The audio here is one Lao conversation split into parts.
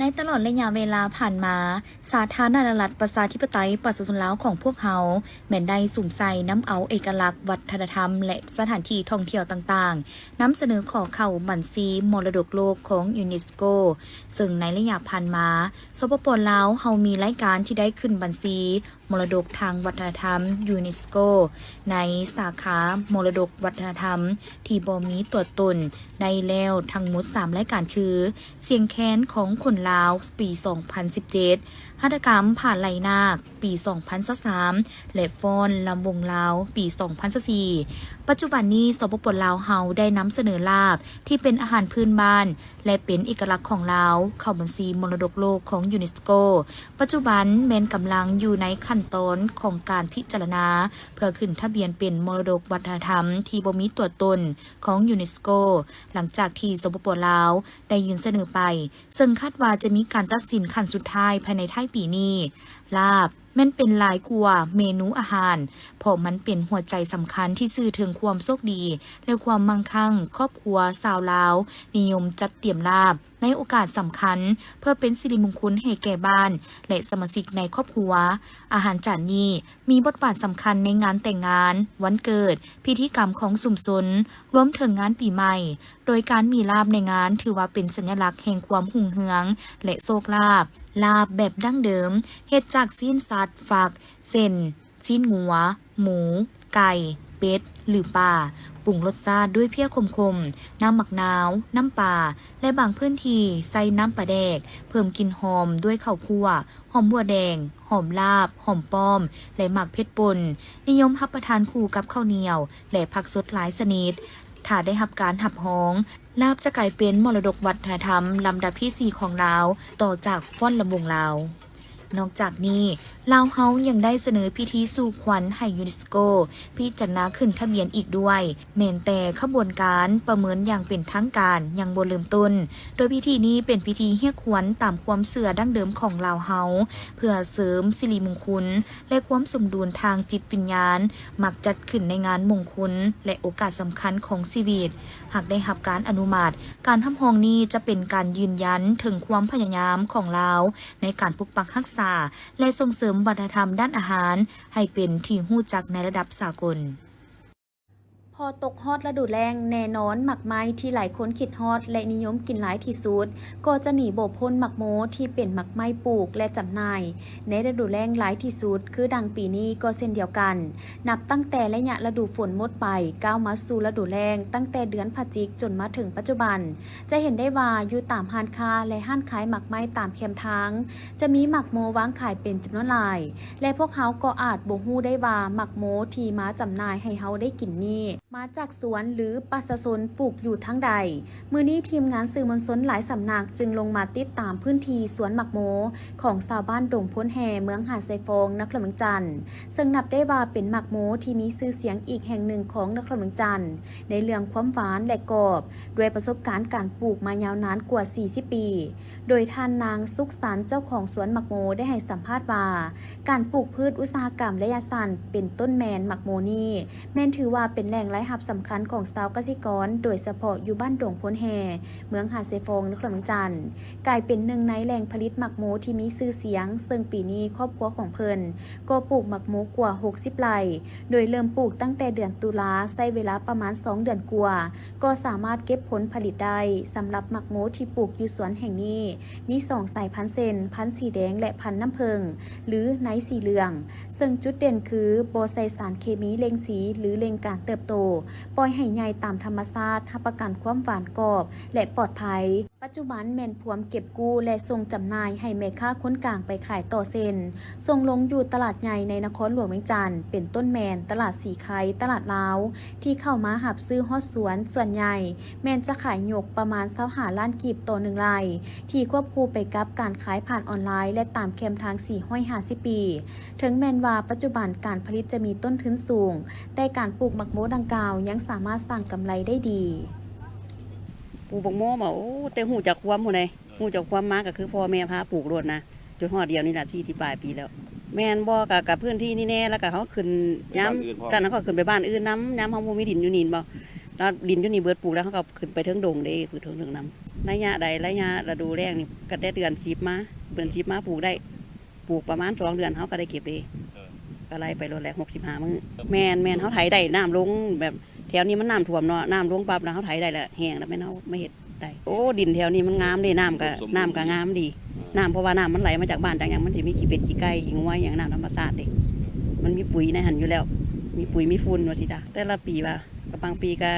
ໃນຕະຫຼອດໄລຍະເວລາຜ່ານມາ, ສາທາລະນະລັດ ປະຊາທິປະໄຕ ປະຊາຊົນລາວຂອງພວກເຮົາ ແມ່ນໄດ້ສຸມໃສ່ນຳເອົາເອກະລັກວັດທະນະທຳ ແລະ ສະຖານທີ່ທ່ອງທ່ຽວຕ່າງໆ ນຳສະເໜີຂໍເຂົ້າບັນຊີມໍລະດົກໂລກຂອງຢູເນສໂກ, ເຊິ່ງໃນໄລຍະຜ່ານມາ, ສປປ ລາວ ເຮົາມີລາຍການທີ່ໄດ້ຂຶ້ນບັນຊີ ມໍລະດົກທາງວັດທະນະທຳຢູເນສໂກ ໃນສາຂາມໍລະດົກວັດທະນະທຳທີ່ບໍ່ມີຕົວຕົນໄດ້ແລ້ວທັງໝົດສາມລາຍການຄື ສຽງແຄນຂອງຄົນລາວ ປີສອງພັນສິບເຈັດ, ຫັດຖະກຳຜ້າໄຫຼນາກ ປີສອງພັນຊາວສາມ ແລະ ຟ້ອນລຳວົງລາວ ປີສອງພັນຊາວສີ່. ປັດຈຸບັນນີ້ ສປປ ລາວ ເຮົາໄດ້ນຳສະເໜີລາບທີ່ເປັນອາຫານພື້ນບ້ານ ແລະ ເປັນເອກະລັກຂອງລາວ ເຂົ້າບັນຊີມໍລະດົກໂລກຂອງຢູເນສໂກ. ປັດຈຸບັນແມ່ນກຳລັງຢູ່ໃນຂັ້ນຕອນຂອງການພິຈາລະນາ ເພື່ອຂຶ້ນທະບຽນເປັນມໍລະດົກວັດທະນະທຳທີ່ບໍ່ມີຕົວຕົນຂອງຢູເນສໂກ, ຫຼັງຈາກທີ່ ສປປ ລາວ ໄດ້ຍື່ນສະເໜີໄປ, ເຊິ່ງຄາດວ່າຈະມີການຕັດສິນຂັ້ນສຸດທ້າຍພາຍໃນທ້າຍປີນີ້. ລາບ ແມ່ນເປັນຫຼາຍກວ່າເມນູອາຫານ, ເພາະມັນເປັນຫົວໃຈສຳຄັນທີ່ສື່ເຖິງຄວາມໂຊກດີ ແລະ ຄວາມມັ່ງຄັ່ງ. ຄອບຄົວຊາວລາວນິຍົມຈັດຕຽມລາບໃນໂອກາດສຳຄັນ ເພື່ອເປັນສິລິມຸງຄຸນໃຫ້ແກ່ບ້ານ ແລະ ສະມາຊິກໃນຄອບຄົວ. ອາຫານຈານນີ້ມີບົດບາດສຳຄັນໃນງານແຕ່ງງານ, ວັນເກີດ, ພິທີກຳຂອງຊຸມຊົນ, ລວມເຖິງງານປີໃໝ່. ໂດຍການມີລາບໃນງານຖືວ່າເປັນສັນຍະລັກແຫ່ງຄວາມຮຸ່ງເຮືອງ ແລະ ໂຊກລາບ. ລາບແບບດັ້ງເດີມ ເຮັດຈາກຊີ້ນສັດ, ຝັກ, ເຊັ່ນ ຊີ້ນງົວ, ໝູ, ໄກ່, ເປັດ ຫຼື ປາ, ປຸງລົດຊາດດ້ວຍເພຍຂົມໆ, ນ້ຳໝາກນາວ, ນ້ຳປາ ແລະ ບາງພື້ນທີ່ໃສ່ນ້ຳປາແດກ, ເພີ່ມກິ່ນຫອມດ້ວຍເຂົ້າຂົ້ວ, ຫອມບົວແດງ, ຫອມລາບ, ຫອມປ້ອມ ແລະ ໝາກເຜັດປົ່ນ. ນິຍົມຮັບປະທານຄູ່ກັບເຂົ້າໜຽວ ແລະ ຜັກສົດຫຼາຍຊະນິດ. ຖ້າໄດ້ຮັບການຮັບຮອງ, ລາບຈະກາຍເປັນມໍລະດົກວັດທະນະທຳລຳດັບທີສີ່ຂອງລາວ, ຕໍ່ຈາກຟ້ອນລຳວົງລາວ. ນອກຈາກນີ້, ລາວເຮົາຍັງໄດ້ສະເໜີພິທີສູ່ຂວັນໃຫ້ຢູເນສໂກພິຈາລະນາຂຶ້ນທະບຽນອີກດ້ວຍ, ແມ່ນແຕ່ຂະບວນການປະເມີນຢ່າງເປັນທາງການຍັງບໍ່ເລີ່ມຕົ້ນ, ໂດຍພິທີນີ້ເປັນພິທີຮຽກຂວັນຕາມຄວາມເຊື່ອດັ້ງເດີມຂອງລາວເຮົາ, ເພື່ອເສີມສິລິມຸງຄຸນ ແລະ ຄວາມສົມດຸນທາງຈິດວິນຍານ, ມັກຈັດຂຶ້ນໃນງານມົງຄຸນ ແລະ ໂອກາດສຳຄັນຂອງຊີວິດ. ຫາກໄດ້ຮັບການອະນຸມັດ, ການຮັບຮອງນີ້ຈະເປັນການຢືນຢັນເຖິງຄວາມພະຍາຍາມຂອງລາວໃນການປົກປັກຮັກສາ ແລະ ສົ່ງເສີມວັດທະນະທຳດ້ານອາຫານໃຫ້ເປັນທີ່ຮູ້ຈັກໃນລະດັບສາກົນ. ພໍຕົກຮອດລະດູແລ້ງ, ແນ່ນອນໝາກໄມ້ທີ່ຫຼາຍຄົນຄິດຮອດ ແລະ ນິຍົມກິນຫຼາຍທີ່ສຸດ ກໍຈະໜີບໍ່ພົ້ນໝາກໂມ ທີ່ເປັນໝາກໄມ້ປູກ ແລະ ຈຳໜ່າຍໃນລະດູແລ້ງຫຼາຍທີ່ສຸດ, ຄືດັ່ງປີນີ້ກໍເຊັ່ນດຽວກັນ. ນັບຕັ້ງແຕ່ໄລຍະລະດູຝົນໝົດໄປ, ກ້າວມາສູ່ລະດູແລ້ງ, ຕັ້ງແຕ່ເດືອນພະຈິກຈົນມາເຖິງປັດຈຸບັນ, ຈະເຫັນໄດ້ວ່າຢູ່ຕາມຮ້ານຄ້າ ແລະ ຮ້ານຂາຍໝາກໄມ້ຕາມແຄມທາງ ຈະມີໝາກໂມວາງຂາຍເປັນຈຳນວນຫຼາຍ, ແລະ ພວກເຮົາກໍອາດບໍ່ຮູ້ໄດ້ວ່າໝາກໂມທີ່ມາຈຳໜ່າຍໃຫ້ເຮົາໄດ້ກິນນີ້ ມາຈາກສວນ ຫຼື ປະຊາຊົນປູກຢູ່ທາງໃດ. ມື້ນີ້ທີມງານສື່ມວນຊົນຫຼາຍສຳນັກຈຶ່ງລົງມາຕິດຕາມພື້ນທີ່ສວນໝາກໂມຂອງຊາວບ້ານດົງໂພນແຮ່ ເມືອງຫາດຊາຍຟອງ ນະຄອນຫຼວງວຽງຈັນ, ເຊິ່ງນັບໄດ້ວ່າເປັນໝາກໂມທີ່ມີຊື່ສຽງອີກແຫ່ງໜຶ່ງຂອງນະຄອນຫຼວງວຽງຈັນ ໃນເລື່ອງຄວາມຫວານ ແລະ ກອບ, ດ້ວຍປະສົບການການປູກມາຍາວນານກວ່າສີ່ສິບປີ. ໂດຍທ່ານນາງສຸກສັນ ເຈົ້າຂອງສວນໝາກໂມ ໄດ້ໃຫ້ສຳພາດວ່າ ການປູກພືດອຸດສາຫະກຳໄລຍະສັ້ນເປັນຕົ້ນແມ່ນໝາກໂມນີ້ ແມ່ນຖືວ່າເປັນແຫຼ່ງລາຍຮັບສຳຄັນຂອງຊາວກະສິກອນ, ໂດຍສະເພາະຢູ່ບ້ານດົງໂພນແຮ່ ເມືອງຫາດຊາຍຟອງ ນະຄອນຫຼວງວຽງຈັນ, ກາຍເປັນໜຶ່ງໃນແຫຼ່ງຜະລິດໝາກໂມທີ່ມີຊື່ສຽງ, ເຊິ່ງປີນີ້ຄອບຄົວຂອງເພິ່ນກໍປູກໝາກໂມກວ່າຫົກສິບໄຮ່, ໂດຍເລີ່ມປູກຕັ້ງແຕ່ເດືອນຕຸລາ, ໃຊ້ເວລາປະມານສອງເດືອນກວ່າ, ກໍສາມາດເກັບຜົນຜະລິດໄດ້. ສຳລັບໝາກໂມທີ່ປູກຢູ່ສວນແຫ່ງນີ້ ມີສອງສາຍພັນເຊັ່ນ ພັນສີແດງ ແລະ ພັນນ້ຳເຜິ້ງ ຫຼື ໃນສີເຫຼືອງ, ເຊິ່ງຈຸດເດັ່ນຄືບໍ່ໃສ່ສານເຄມີເລັ່ງສີ ຫຼື ເລັ່ງການເຕີບໂຕ, ປ່ອຍໃຫ້ໃຫຍ່ຕາມທຳມະຊາດ, ຮັບປະກັນຄວາມຫວານກອບ ແລະ ປອດໄພ. ປັດຈຸບັນແມ່ນພວມເກັບກູ້ ແລະ ສົ່ງຈຳໜ່າຍໃຫ້ແມ່ຄ້າຄົນກາງໄປຂາຍຕໍ່ເຊັ່ນ ສົ່ງລົງຢູ່ຕະຫຼາດໃຫຍ່ໃນນະຄອນຫຼວງວຽງຈັນ ເປັນຕົ້ນແມ່ນຕະຫຼາດສີໄຄ, ຕະຫຼາດລາວ ທີ່ເຂົ້າມາຮັບຊື້ຮອດສວນ ສ່ວນໃຫຍ່ແມ່ນຈະຂາຍຍົກປະມານຊາວຫ້າລ້ານກີບຕໍ່ໜຶ່ງໄຮ່, ທີ່ຄວບຄູ່ໄປກັບການຂາຍຜ່ານອອນລາຍ ແລະ ຕາມແຄມທາງສີ່ຮ້ອຍຫ້າສິບປີ. ເຖິງແມ່ນວ່າປັດຈຸບັນການຜະລິດຈະມີຕົ້ນທຶນສູງ, ແຕ່ການປູກໝາກໂມດັ່ງກ່າວຍັງສາມາດສ້າງກຳໄລໄດ້ດີ. ປູກໝາກໂມບໍ? ໂອ້ ແຕ່ຮູ້ຈັກຄວາມພຸ້ນໃດ. ຮູ້ເຈົ້າຄວາມມາກໍຄືພໍ່ແມ່ພາປູກໂລດນະ, ຈົນຮອດດຽວນີ້ລະ ສີ່ສິບປາຍປີແລ້ວ. ແມ່ນບໍ່? ກໍ ກໍພື້ນທີ່ນີ້ແດ່ ແລ້ວກໍເຮົາຂຶ້ນ ໄປ ຍາມ ບ້ານອື່ນພ້ອມ ຕອນນັ້ນເຮົາຂຶ້ນໄປບ້ານອື່ນນຳ, ຍາມເຮົາບໍ່ມີດິນຢູ່ນີ້ແມ່ນບໍ່? ແລ້ວດິນຢູ່ນີ້ເບິດ ປູກແລ້ວເຮົາກໍຂຶ້ນໄປເທິງດົງເດ້, ຂຶ້ນເທິງ ເທິງນຳ. ໄລຍະໃດ? ໄລຍະລະດູແລ້ງນີ້ ກໍແຕ່ເດືອນສິບມາ ເດືອນສິບມາປູກໄດ້ ປູກປະມານສອງເດືອນເຮົາກໍໄດ້ເກັບເດ້. ເອີ ກໍໄລ່ໄປໂລດແຫຼະ ຫົກສິບຫ້າມື້. ເອີ ແມ່ນໆ ເຮົາໄຖໄດ້ ນ້ຳລົງ ແບບແຖວນີ້ມັນນ້ຳຖ້ວມເນາະ ນ້ຳລົງປັບແລ້ວເຮົາໄຖໄດ້ແລ້ວ ແຫ້ງແລ້ວແມ່ນເຮົາມາເຮັດໄດ້. ໂອ້ ດິນແຖວນີ້ມັນງາມເດ້ ນ້ຳກໍ ອຸດົມສົມບູນ ນ້ຳກໍງາມດີ. ອ່າ ນ້ຳ ເພາະວ່ານ້ຳມັນໄຫຼມາຈາກບ້ານຈາກຫຍັງ ມັນຊິມີຂີ້ເປັດຂີ້ໄກ່ຂີ້ງົວຫຍັງ ນ້ຳທຳມະຊາດເດ້. ມັນມີປຸ໋ຍໃນຫັ້ນຢູ່ແລ້ວ ມີປຸ໋ຍມີຝຸ່ນວ່າຊີ້ຈ້ະ. ແຕ່ລະປີວ່າ ກໍບາງປີກໍ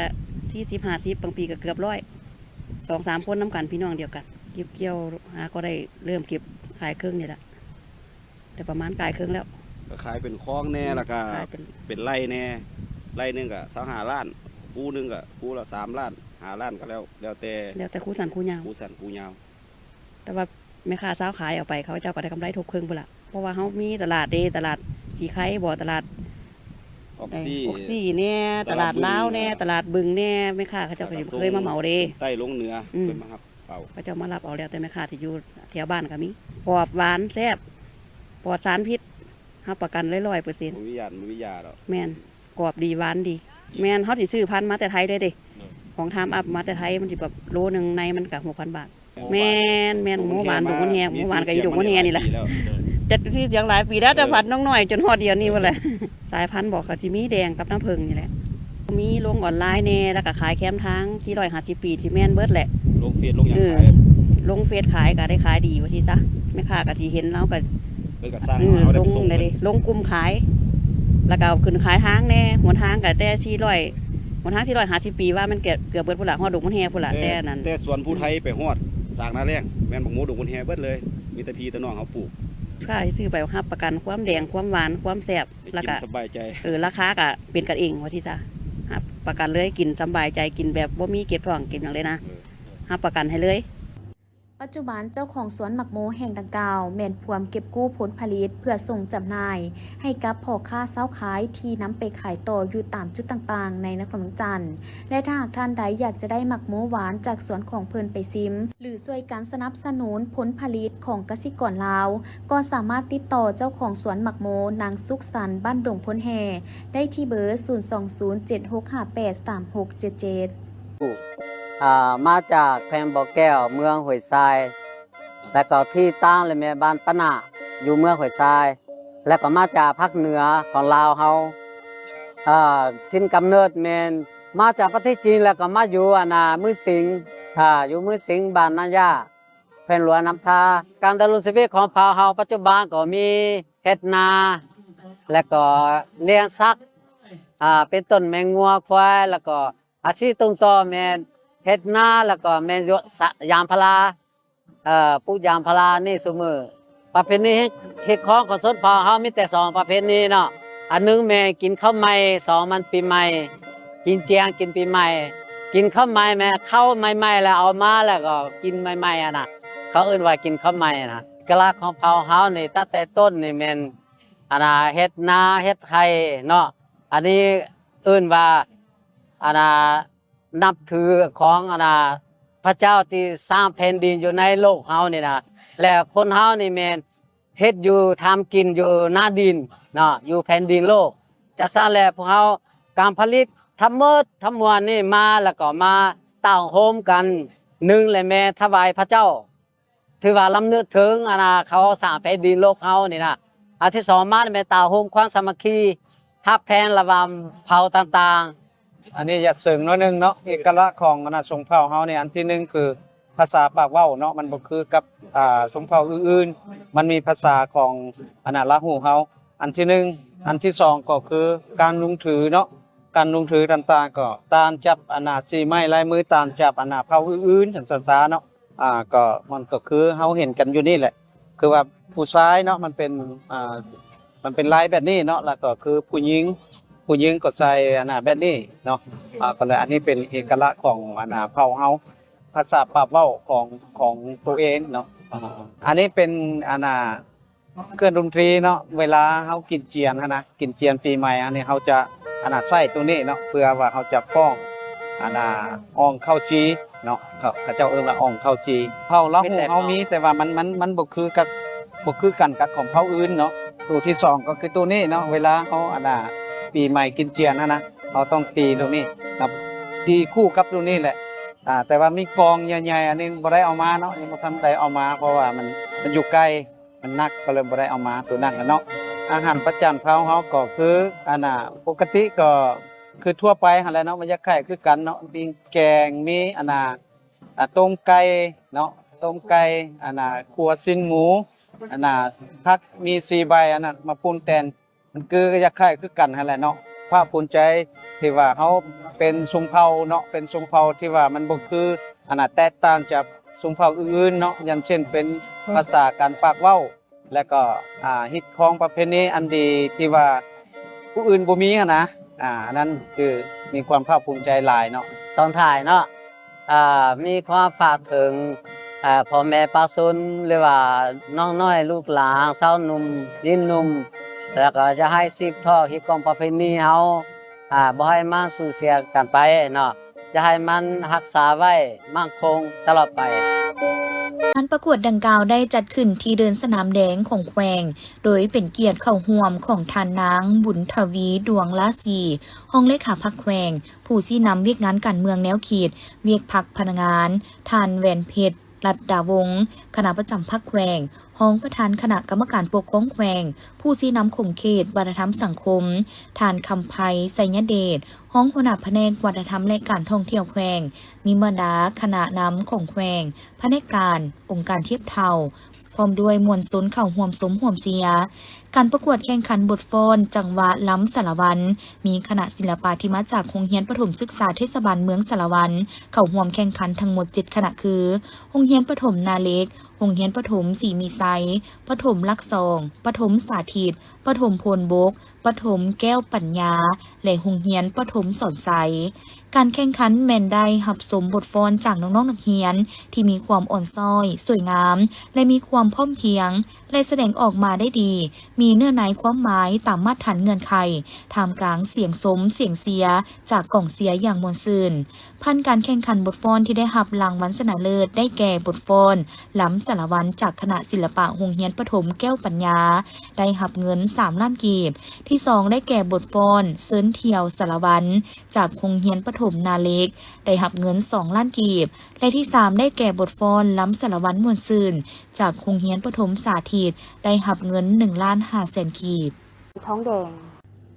ສີ່ສິບ ຫ້າສິບ ບາງປີກໍເກືອບຮ້ອຍ ສອງສາມຄົນນຳກັນ ພີ່ນ້ອງດຽວກັນ ເກັບກ່ຽວຫາກໍໄດ້ເລີ່ມເກັບຂາຍເຄິ່ງນີ້ລະ ໄດ້ປະມານຂາຍເຄິ່ງແລ້ວ. ກໍຂາຍເປັນຄອງແດ່ ອືມ ແລ້ວກໍຂາຍເປັນ ເປັນໄຮ່ແດ່ ໄຮ່ໜຶ່ງກໍຊາວຫ້າລ້ານ ພູໜຶ່ງກໍພູລະສາມລ້ານ ຫ້າລ້ານ ກໍແລ້ວ ແລ້ວແຕ່ ແລ້ວແຕ່ຄູ່ສັ້ນຄູ່ຍາວ ຄູ່ສັ້ນຄູ່ຍາວ. ແຕ່ວ່າແມ່ຄ້າຊາວຂາຍເອົາໄປ ເຂົາເຈົ້າກໍໄດ້ກຳໄລທົບເຄິ່ງພຸ້ນລະ ເພາະວ່າເຮົາມີຕະຫຼາດເດ້ ຕະຫຼາດສີໄຄບໍ ຕະຫຼາດ ອອກຊີ ເອີ ອອກຊີແດ່ ຕະຫຼາດລາວແດ່ ຕະຫຼາດບຶງແດ່ ແມ່ຄ້າເຂົາເຈົ້າກໍເຄີຍມາເໝົາເດ້ ໃຕ້ລົງເໜືອ ອືມ ເພິ່ນມາຮັບເອົາ ເຂົາເຈົ້າມາຮັບເອົາ. ແລ້ວແຕ່ແມ່ຄ້າທີ່ຢູ່ແຖວບ້ານກໍມີ. ກອບ ຫວານ ແຊບ ປອດສານພິດ ຮັບປະກັນເລີຍ ຮ້ອຍເປີເຊັນ ບໍ່ມີຢາ ບໍ່ມີຢາດອກ. ແມ່ນ ກອບດີ ຫວານດີ. ແມ່ນ ເຮົາຊິຊື້ພັນມາແຕ່ໄທເລີຍເດ້ ຂອງທາມອັບມາແຕ່ໄທ ມັນຊິແບບໂລໜຶ່ງ ໃນມັນກໍຫົກພັນບາດ. ແມ່ນໆ ໝໍຫວານດົງມົນແຮ ໝໍຫວານກໍຢູ່ດົງມົນແຮນີ້ແຫຼະ ແຕ່ຊື່ສຽງຫຼາຍປີແລ້ວ ແຕ່ພັນນ້ອງນ້ອຍຈົນຮອດດຽວນີ້ພຸ້ນແຫຼະ. ສາຍພັນບໍ ກໍຊິມີແດງກັບນ້ຳເຜິ້ງນີ້ແຫຼະ ມີລົງອອນລາຍແດ່ ແລ້ວກໍຂາຍແຄມທາງ ສີ່ຮ້ອຍຫ້າສິບປີ ຊິແມ່ນເບິດແຫຼະ. ລົງເຟສລົງຫຍັງຂາຍ ເອີ ລົງເຟສຂາຍກໍໄດ້ຂາຍດີວ່າຊີ້ຊະ ແມ່ຄ້າກໍຊິເຫັນ ເຮົາກໍ ເພິ່ນກໍສັ່ງ ເອີ ເຮົາໄດ້ໄປສົ່ງ ລົງໄດ້ເດ້ ລົງກຸ່ມຂາຍ ແລ້ວກໍຂຶ້ນຂາຍທາງແດ່ ຫົນທາງກໍແຕ່ສີ່ຮ້ອຍ ຫົນທາງສີ່ຮ້ອຍຫ້າສິບປີວ່າມັນເກືອບ ເກືອບເບິດພຸ້ນລະ ຮອດດົງມົນແຮພຸ້ນລະ. ແຕ່ ແຕ່ນັ້ນ ແຕ່ສວນພູໄທໄປຮອດສາກນາແລ້ງ ແມ່ນບັກໂມດົງມົນແຮເບິດເລີຍ ມີແຕ່ພີ່ແຕ່ນ້ອງເຮົາປູກ. ຄ້າຊິຊື້ໄປຮັບປະກັນຄວາມແດງ ຄວາມຫວານ ຄວາມແຊບ ແລ້ວກໍ ກິນສະບາຍໃຈ ເອີ ລາຄາກໍເປັນກັນເອງວ່າຊີ້ຊະ ຮັບປະກັນເລີຍ ກິນສະບາຍໃຈ ກິນແບບບໍ່ມີເຈັບທ້ອງເຈັບຫຍັງເລີຍນະ ເອີ ຮັບປະກັນໃຫ້ເລີຍ. ປັດຈຸບັນເຈົ້າຂອງສວນໝາກໂມແຫ່ງດັ່ງກ່າວ ແມ່ນພວມເກັບກູ້ຜົນຜະລິດເພື່ອສົ່ງຈຳໜ່າຍໃຫ້ກັບພໍ່ຄ້າຊາວຂາຍທີ່ນຳໄປຂາຍຕໍ່ຢູ່ຕາມຈຸດຕ່າງໆໃນນະຄອນຫຼວງວຽງຈັນ ແລະ ຖ້າຫາກທ່ານໃດຢາກຈະໄດ້ໝາກໂມຫວານຈາກສວນຂອງເພິ່ນໄປຊິມ ຫຼື ຊ່ວຍກັນສະໜັບສະໜູນຜົນຜະລິດຂອງກະສິກອນລາວ ກໍສາມາດຕິດຕໍ່ເຈົ້າຂອງສວນໝາກໂມ ນາງສຸກສັນ ບ້ານດົງໂພນແຮ່ ໄດ້ທີ່ເບີ ສູນສອງສູນ ເຈັດຫົກຫ້າແປດ ສາມຫົກເຈັດເຈັດ. ອ່າ ມາຈາກແຂວງບໍ່ແກ້ວ ເມືອງຫ້ວຍຊາຍ ແລ້ວກໍທີ່ຕັ້ງລະແມ່ນບ້ານປະໜ້າ ຢູ່ເມືອງຫ້ວຍຊາຍ ແລ້ວກໍມາຈາກພາກເໜືອຂອງລາວເຮົາ ອ່າ ຖິ່ນກຳເນີດແມ່ນມາຈາກປະເທດຈີນ ແລ້ວກໍມາຢູ່ ອັນນ່າ ມືສິງ ອ່າ ຢູ່ມືສິງ ບ້ານນາຢາ ແຂວງຫຼວງນ້ຳທາ. ການດຳລົງຊີວິດຂອງເຜົ່າເຮົາປັດຈຸບັນກໍມີເຮັດນາ ແລ້ວກໍລ້ຽງສັດ ອ່າ ເປັນຕົ້ນແມ່ງົວຄວາຍ ແລ້ວກໍ ອາຊີບຕົ້ນຕໍແມ່ນເຮັດນາ ແລ້ວກໍແມ່ນຢາງພາລາ ເອີ ປູກຢາງພາລານີ້ຊຸມື້. ປະເພນີຮີດຄອງຂອງຊົນເຜົ່າເຮົາມີແຕ່ສອງປະເພນີເນາະ ອັນໜຶ່ງແມ່ນກິນເຂົ້າໃໝ່ ສອງມັນປີໃໝ່ ກິນຈຽງກິນປີໃໝ່. ກິນເຂົ້າໃໝ່ແມ່ນເຂົ້າໃໝ່ໆ ແລ້ວເອົາມາ ແລ້ວກໍກິນໃໝ່ໆຫັ້ນນະ ເຂົາເອີ້ນວ່າກິນເຂົ້າໃໝ່ນະ. ເອກະລັກຂອງເຜົ່າເຮົານີ້ຕັ້ງແຕ່ຕົ້ນນີ້ແມ່ນ ອັນນ່າ ເຮັດນາເຮັດໄຮ່ເນາະ ອັນນີ້ເອີ້ນວ່າ ອັນນ່າ ນັບຖືຂອງ ອັນນ່າ ພະເຈົ້າທີ່ສ້າງແຜ່ນດິນຢູ່ໃນໂລກເຮົານີ້ນະ ແລະ ຄົນເຮົານີ້ແມ່ນເຮັດຢູ່ທຳກິນຢູ່ໜ້າດິນເນາະ ຢູ່ແຜ່ນດິນໂລກ. ຈາກຊັ້ນແລ້ວພວກເຮົາ ການຜະລິດທັງໝົດທັງມວນນີ້ມາ ແລ້ວກໍມາຕັ້ງໂຮມກັນ ໜຶ່ງແຫຼະແມ່ນຖວາຍພະເຈົ້າ ຖືວ່າລຳນຶກເຖິງ ອັນນ່າ ເຂົາສ້າງແຜ່ນດິນໂລກເຮົານີ້ນະ. ອັນທີສອງມາແມ່ນຕາໂຮມຄວາມສາມັກຄີ ຮັກແພງລະຫວ່າງເຜົ່າຕ່າງໆ. ອັນນີ້ຢາກເສີມໜ້ອຍໜຶ່ງເນາະ ເອກະລັກຂອງ ອັນນ່າ ຊົນເຜົ່າເຮົານີ້ ອັນທີໜຶ່ງຄືພາສາປາກເວົ້າເນາະ ມັນບໍ່ຄືກັບ ອ່າ ຊົນເຜົ່າອື່ນໆ ມັນມີພາສາຂອງ ອັນນ່າ ລາຫູເຮົາ ອັນທີໜຶ່ງ. ອັນທີສອງກໍຄືການລຸງຖືເນາະ ການລຸງຖືຕ່າງໆ ກໍຕາມຈັບ ອັນນ່າ ສີໄມ້ລາຍມື ຕາມຈັບ ອັນນ່າ ເຜົ່າອື່ນໆ ຈັ່ງຊັ້ນຊະເນາະ. ອ່າ ກໍມັນກໍຄືເຮົາເຫັນກັນຢູ່ນີ້ແຫຼະ ຄືວ່າຜູ້ຊາຍເນາະ ມັນເປັນ ອ່າ ມັນເປັນລາຍແບບນີ້ເນາະ ແລ້ວກໍຄືຜູ້ຍິງ ຜູ້ຍິງກໍໃສ່ ອັນນ່າ ແບບນີ້ເນາະ. ອ່າ ກໍເລີຍ ອັນນີ້ເປັນເອກະລັກຂອງ ອັນນ່າ ເຜົ່າເຮົາ ພາສາປາກເວົ້າຂອງ ຂອງໂຕເອງເນາະ. ອ່າ ອັນນີ້ເປັນ ອັນນ່າ ເຄື່ອງດົນຕີເນາະ ເວລາເຮົາກິນຈຽນຫັ້ນນະ ກິນຈຽນປີໃໝ່ ອັນນີ້ເຮົາຈະ ອັນນ່າ ໃຊ້ໂຕນີ້ເນາະ ເພື່ອວ່າເຮົາຈະຟ້ອງ ອັນນ່າ ອ່ອງເຂົ້າຈີ່ເນາະ ເຂົາ ເຂົາເຈົ້າເອີ້ນວ່າອ່ອງເຂົ້າຈີ່. ເຜົ່າລາຫູເຮົາມີ ແຕ່ວ່າມັນ ມັນ ມັນບໍ່ຄືກັບ ບໍ່ຄືກັນກັບຂອງເຜົ່າອື່ນເນາະ. ໂຕທີສອງກໍຄືໂຕນີ້ເນາະ ເວລາເຮົາ ອັນນ່າ ປີໃໝ່ກິນຈຽນຫັ້ນນະ ເຮົາຕ້ອງຕີໂຕນີ້ນະ ຕີຄູ່ກັບໂຕນີ້ແຫຼະ. ອ່າ ແຕ່ວ່າມີກອງໃຫຍ່ໆ ອັນນີ້ບໍ່ໄດ້ເອົາມາເນາະ ຍັງບໍ່ທັນໄດ້ເອົາມາ ເພາະວ່າມັນ ມັນຢູ່ໄກ ມັນໜັກ ກໍເລີຍບໍ່ໄດ້ເອົາມາ ໂຕໜັກນະເນາະ. ອາຫານປະຈຳເຜົ່າເຮົາກໍຄື ອັນນ່າ ປົກກະຕິກໍຄືທົ່ວໄປຫັ້ນແຫຼະເນາະ ມັນຢາກຂາຍຄືກັນເນາະ ມີແກງ ມີ ອັນນ່າ ອ່າ ຕົ້ມໄກ່ເນາະ ຕົ້ມໄກ່ ອັນນ່າ ຂົ້ວຊີ້ນໝູ ອັນນ່າ ຜັກໝີ່ສີ່ໃບ ອັນນັ້ນ ມາປຸງແຕ່ງ ມັນຄືຢາກຂາຍຄືກັນຫັ້ນແຫຼະເນາະ. ພາກພູມໃຈທີ່ວ່າເຮົາເປັນຊົນເຜົ່າເນາະ ເປັນຊົນເຜົ່າທີ່ວ່າມັນບໍ່ຄື ອັນນ່າ ແຕກຕ່າງຈາກຊົນເຜົ່າອື່ນໆເນາະ ຢ່າງເຊັ່ນເປັນພາສາການປາກເວົ້າ ແລະກໍ ອ່າ ຮີດຄອງປະເພນີອັນດີທີ່ວ່າຜູ້ອື່ນບໍ່ມີຫັ້ນນະ ອ່າ ອັນນັ້ນຄືມີຄວາມພາກພູມໃຈຫຼາຍເນາະ. ຕອນທ້າຍເນາະ ອ່າ ມີຄວາມຝາກເຖິງ ອ່າ ພໍ່ແມ່ປະຊາຊົນ ຫຼືວ່ານ້ອງນ້ອຍລູກຫຼານ ຊາວໜຸ່ມ ຍິງໜຸ່ມ ແລ້ວກໍຢາກໃຫ້ສືບທອດຮີດຄອງປະເພນີເຮົາ ອ່າ ບໍ່ໃຫ້ມັນສູນເສຍກັນໄປເນາະ ຢາກໃຫ້ມັນຮັກສາໄວ້ໝັ້ນຄົງຕະຫຼອດໄປ. ງານປະກວດດັ່ງກ່າວໄດ້ຈັດຂຶ້ນທີ່ເດີ່ນສະໜາມແດງຂອງແຂວງ ໂດຍເປັນກຽດເຂົ້າຮ່ວມຂອງທ່ານນາງ ບຸນທະວີ ດວງລາສີ ຮອງເລຂາພັກແຂວງ, ຜູ້ຊີ້ນຳວຽກງານການເມືອງແນວຄິດ, ວຽກພັກພະນັກງານ, ທ່ານ ແຫວນເພັດ ລັດດາວົງ ຄະນະປະຈຳພັກແຂວງ, ຮອງປະທານຄະນະກຳມະການປົກຄອງແຂວງ, ຜູ້ຊີ້ນຳຂົງເຂດວັດທະນະທຳສັງຄົມ, ທ່ານ ຄຳໄພ ໄຊຍະເດດ ຮອງຫົວໜ້າພະແນກວັດທະນະທຳ ແລະ ການທ່ອງທ່ຽວແຂວງ, ມີບັນດາຄະນະນຳຂອງແຂວງ, ພະແນກການ, ອົງການທຽບເທົ່າ, ພ້ອມດ້ວຍມວນຊົນເຂົ້າຮ່ວມຊົມຮ່ວມເຊຍ. ການປະກວດແຂ່ງຂັນບົດຟ້ອນຈັງຫວະລຳສາລະວັນ, ມີຄະນະສິລະປະທີ່ມາຈາກໂຮງຮຽນປະຖົມສຶກສາເທດສະບານເມືອງສາລະວັນ ເຂົ້າຮ່ວມແຂ່ງຂັນທັງໝົດເຈັດຄະນະຄື ໂຮງຮຽນປະຖົມນາເຫຼັກ, ໂຮງຮຽນປະຖົມສີມີໄຊ, ປະຖົມຫຼັກສອງ, ປະຖົມສາທິດ, ປະຖົມໂພນບົກ, ປະຖົມແກ້ວປັນຍາ ແລະ ໂຮງຮຽນປະຖົມສອນໄຊ. ການແຂ່ງຂັນແມ່ນໄດ້ຮັບຊົມບົດຟ້ອນຈາກນ້ອງໆນັກຮຽນທີ່ມີຄວາມອ່ອນຊ້ອຍ, ສວຍງາມ ແລະ ມີຄວາມພ້ອມພຽງ ແລະ ສະແດງອອກມາໄດ້ດີ, ມີເນື້ອໃນຄວາມໝາຍຕາມມາດຖານເງື່ອນໄຂ, ທ່າມກາງສຽງຊົມ, ສຽງເຊຍຈາກກອງເຊຍຢ່າງມ່ວນຊື່ນ. ຜ່ານການແຂ່ງຂັນບົດຟ້ອນທີ່ໄດ້ຮັບລາງວັນຊະນະເລີດ ໄດ້ແກ່ບົດຟ້ອນລຳສາລະວັນ ຈາກຄະນະສິລະປະໂຮງຮຽນປະຖົມແກ້ວປັນຍາ ໄດ້ຮັບເງິນສາມລ້ານກີບ, ທີສອງ ໄດ້ແກ່ບົດຟ້ອນເຊີນທ່ຽວສາລະວັນ ຈາກໂຮງຮຽນປະຖົມນາເຫຼັກ ໄດ້ຮັບເງິນສອງລ້ານກີບ ແລະ ທີສາມ ໄດ້ແກ່ບົດຟ້ອນລຳສາລະວັນມ່ວນຊື່ນ ຈາກໂຮງຮຽນປະຖົມສາທິດ ໄດ້ຮັບເງິນໜຶ່ງລ້ານຫ້າແສນກີບ. ທອງແດງ.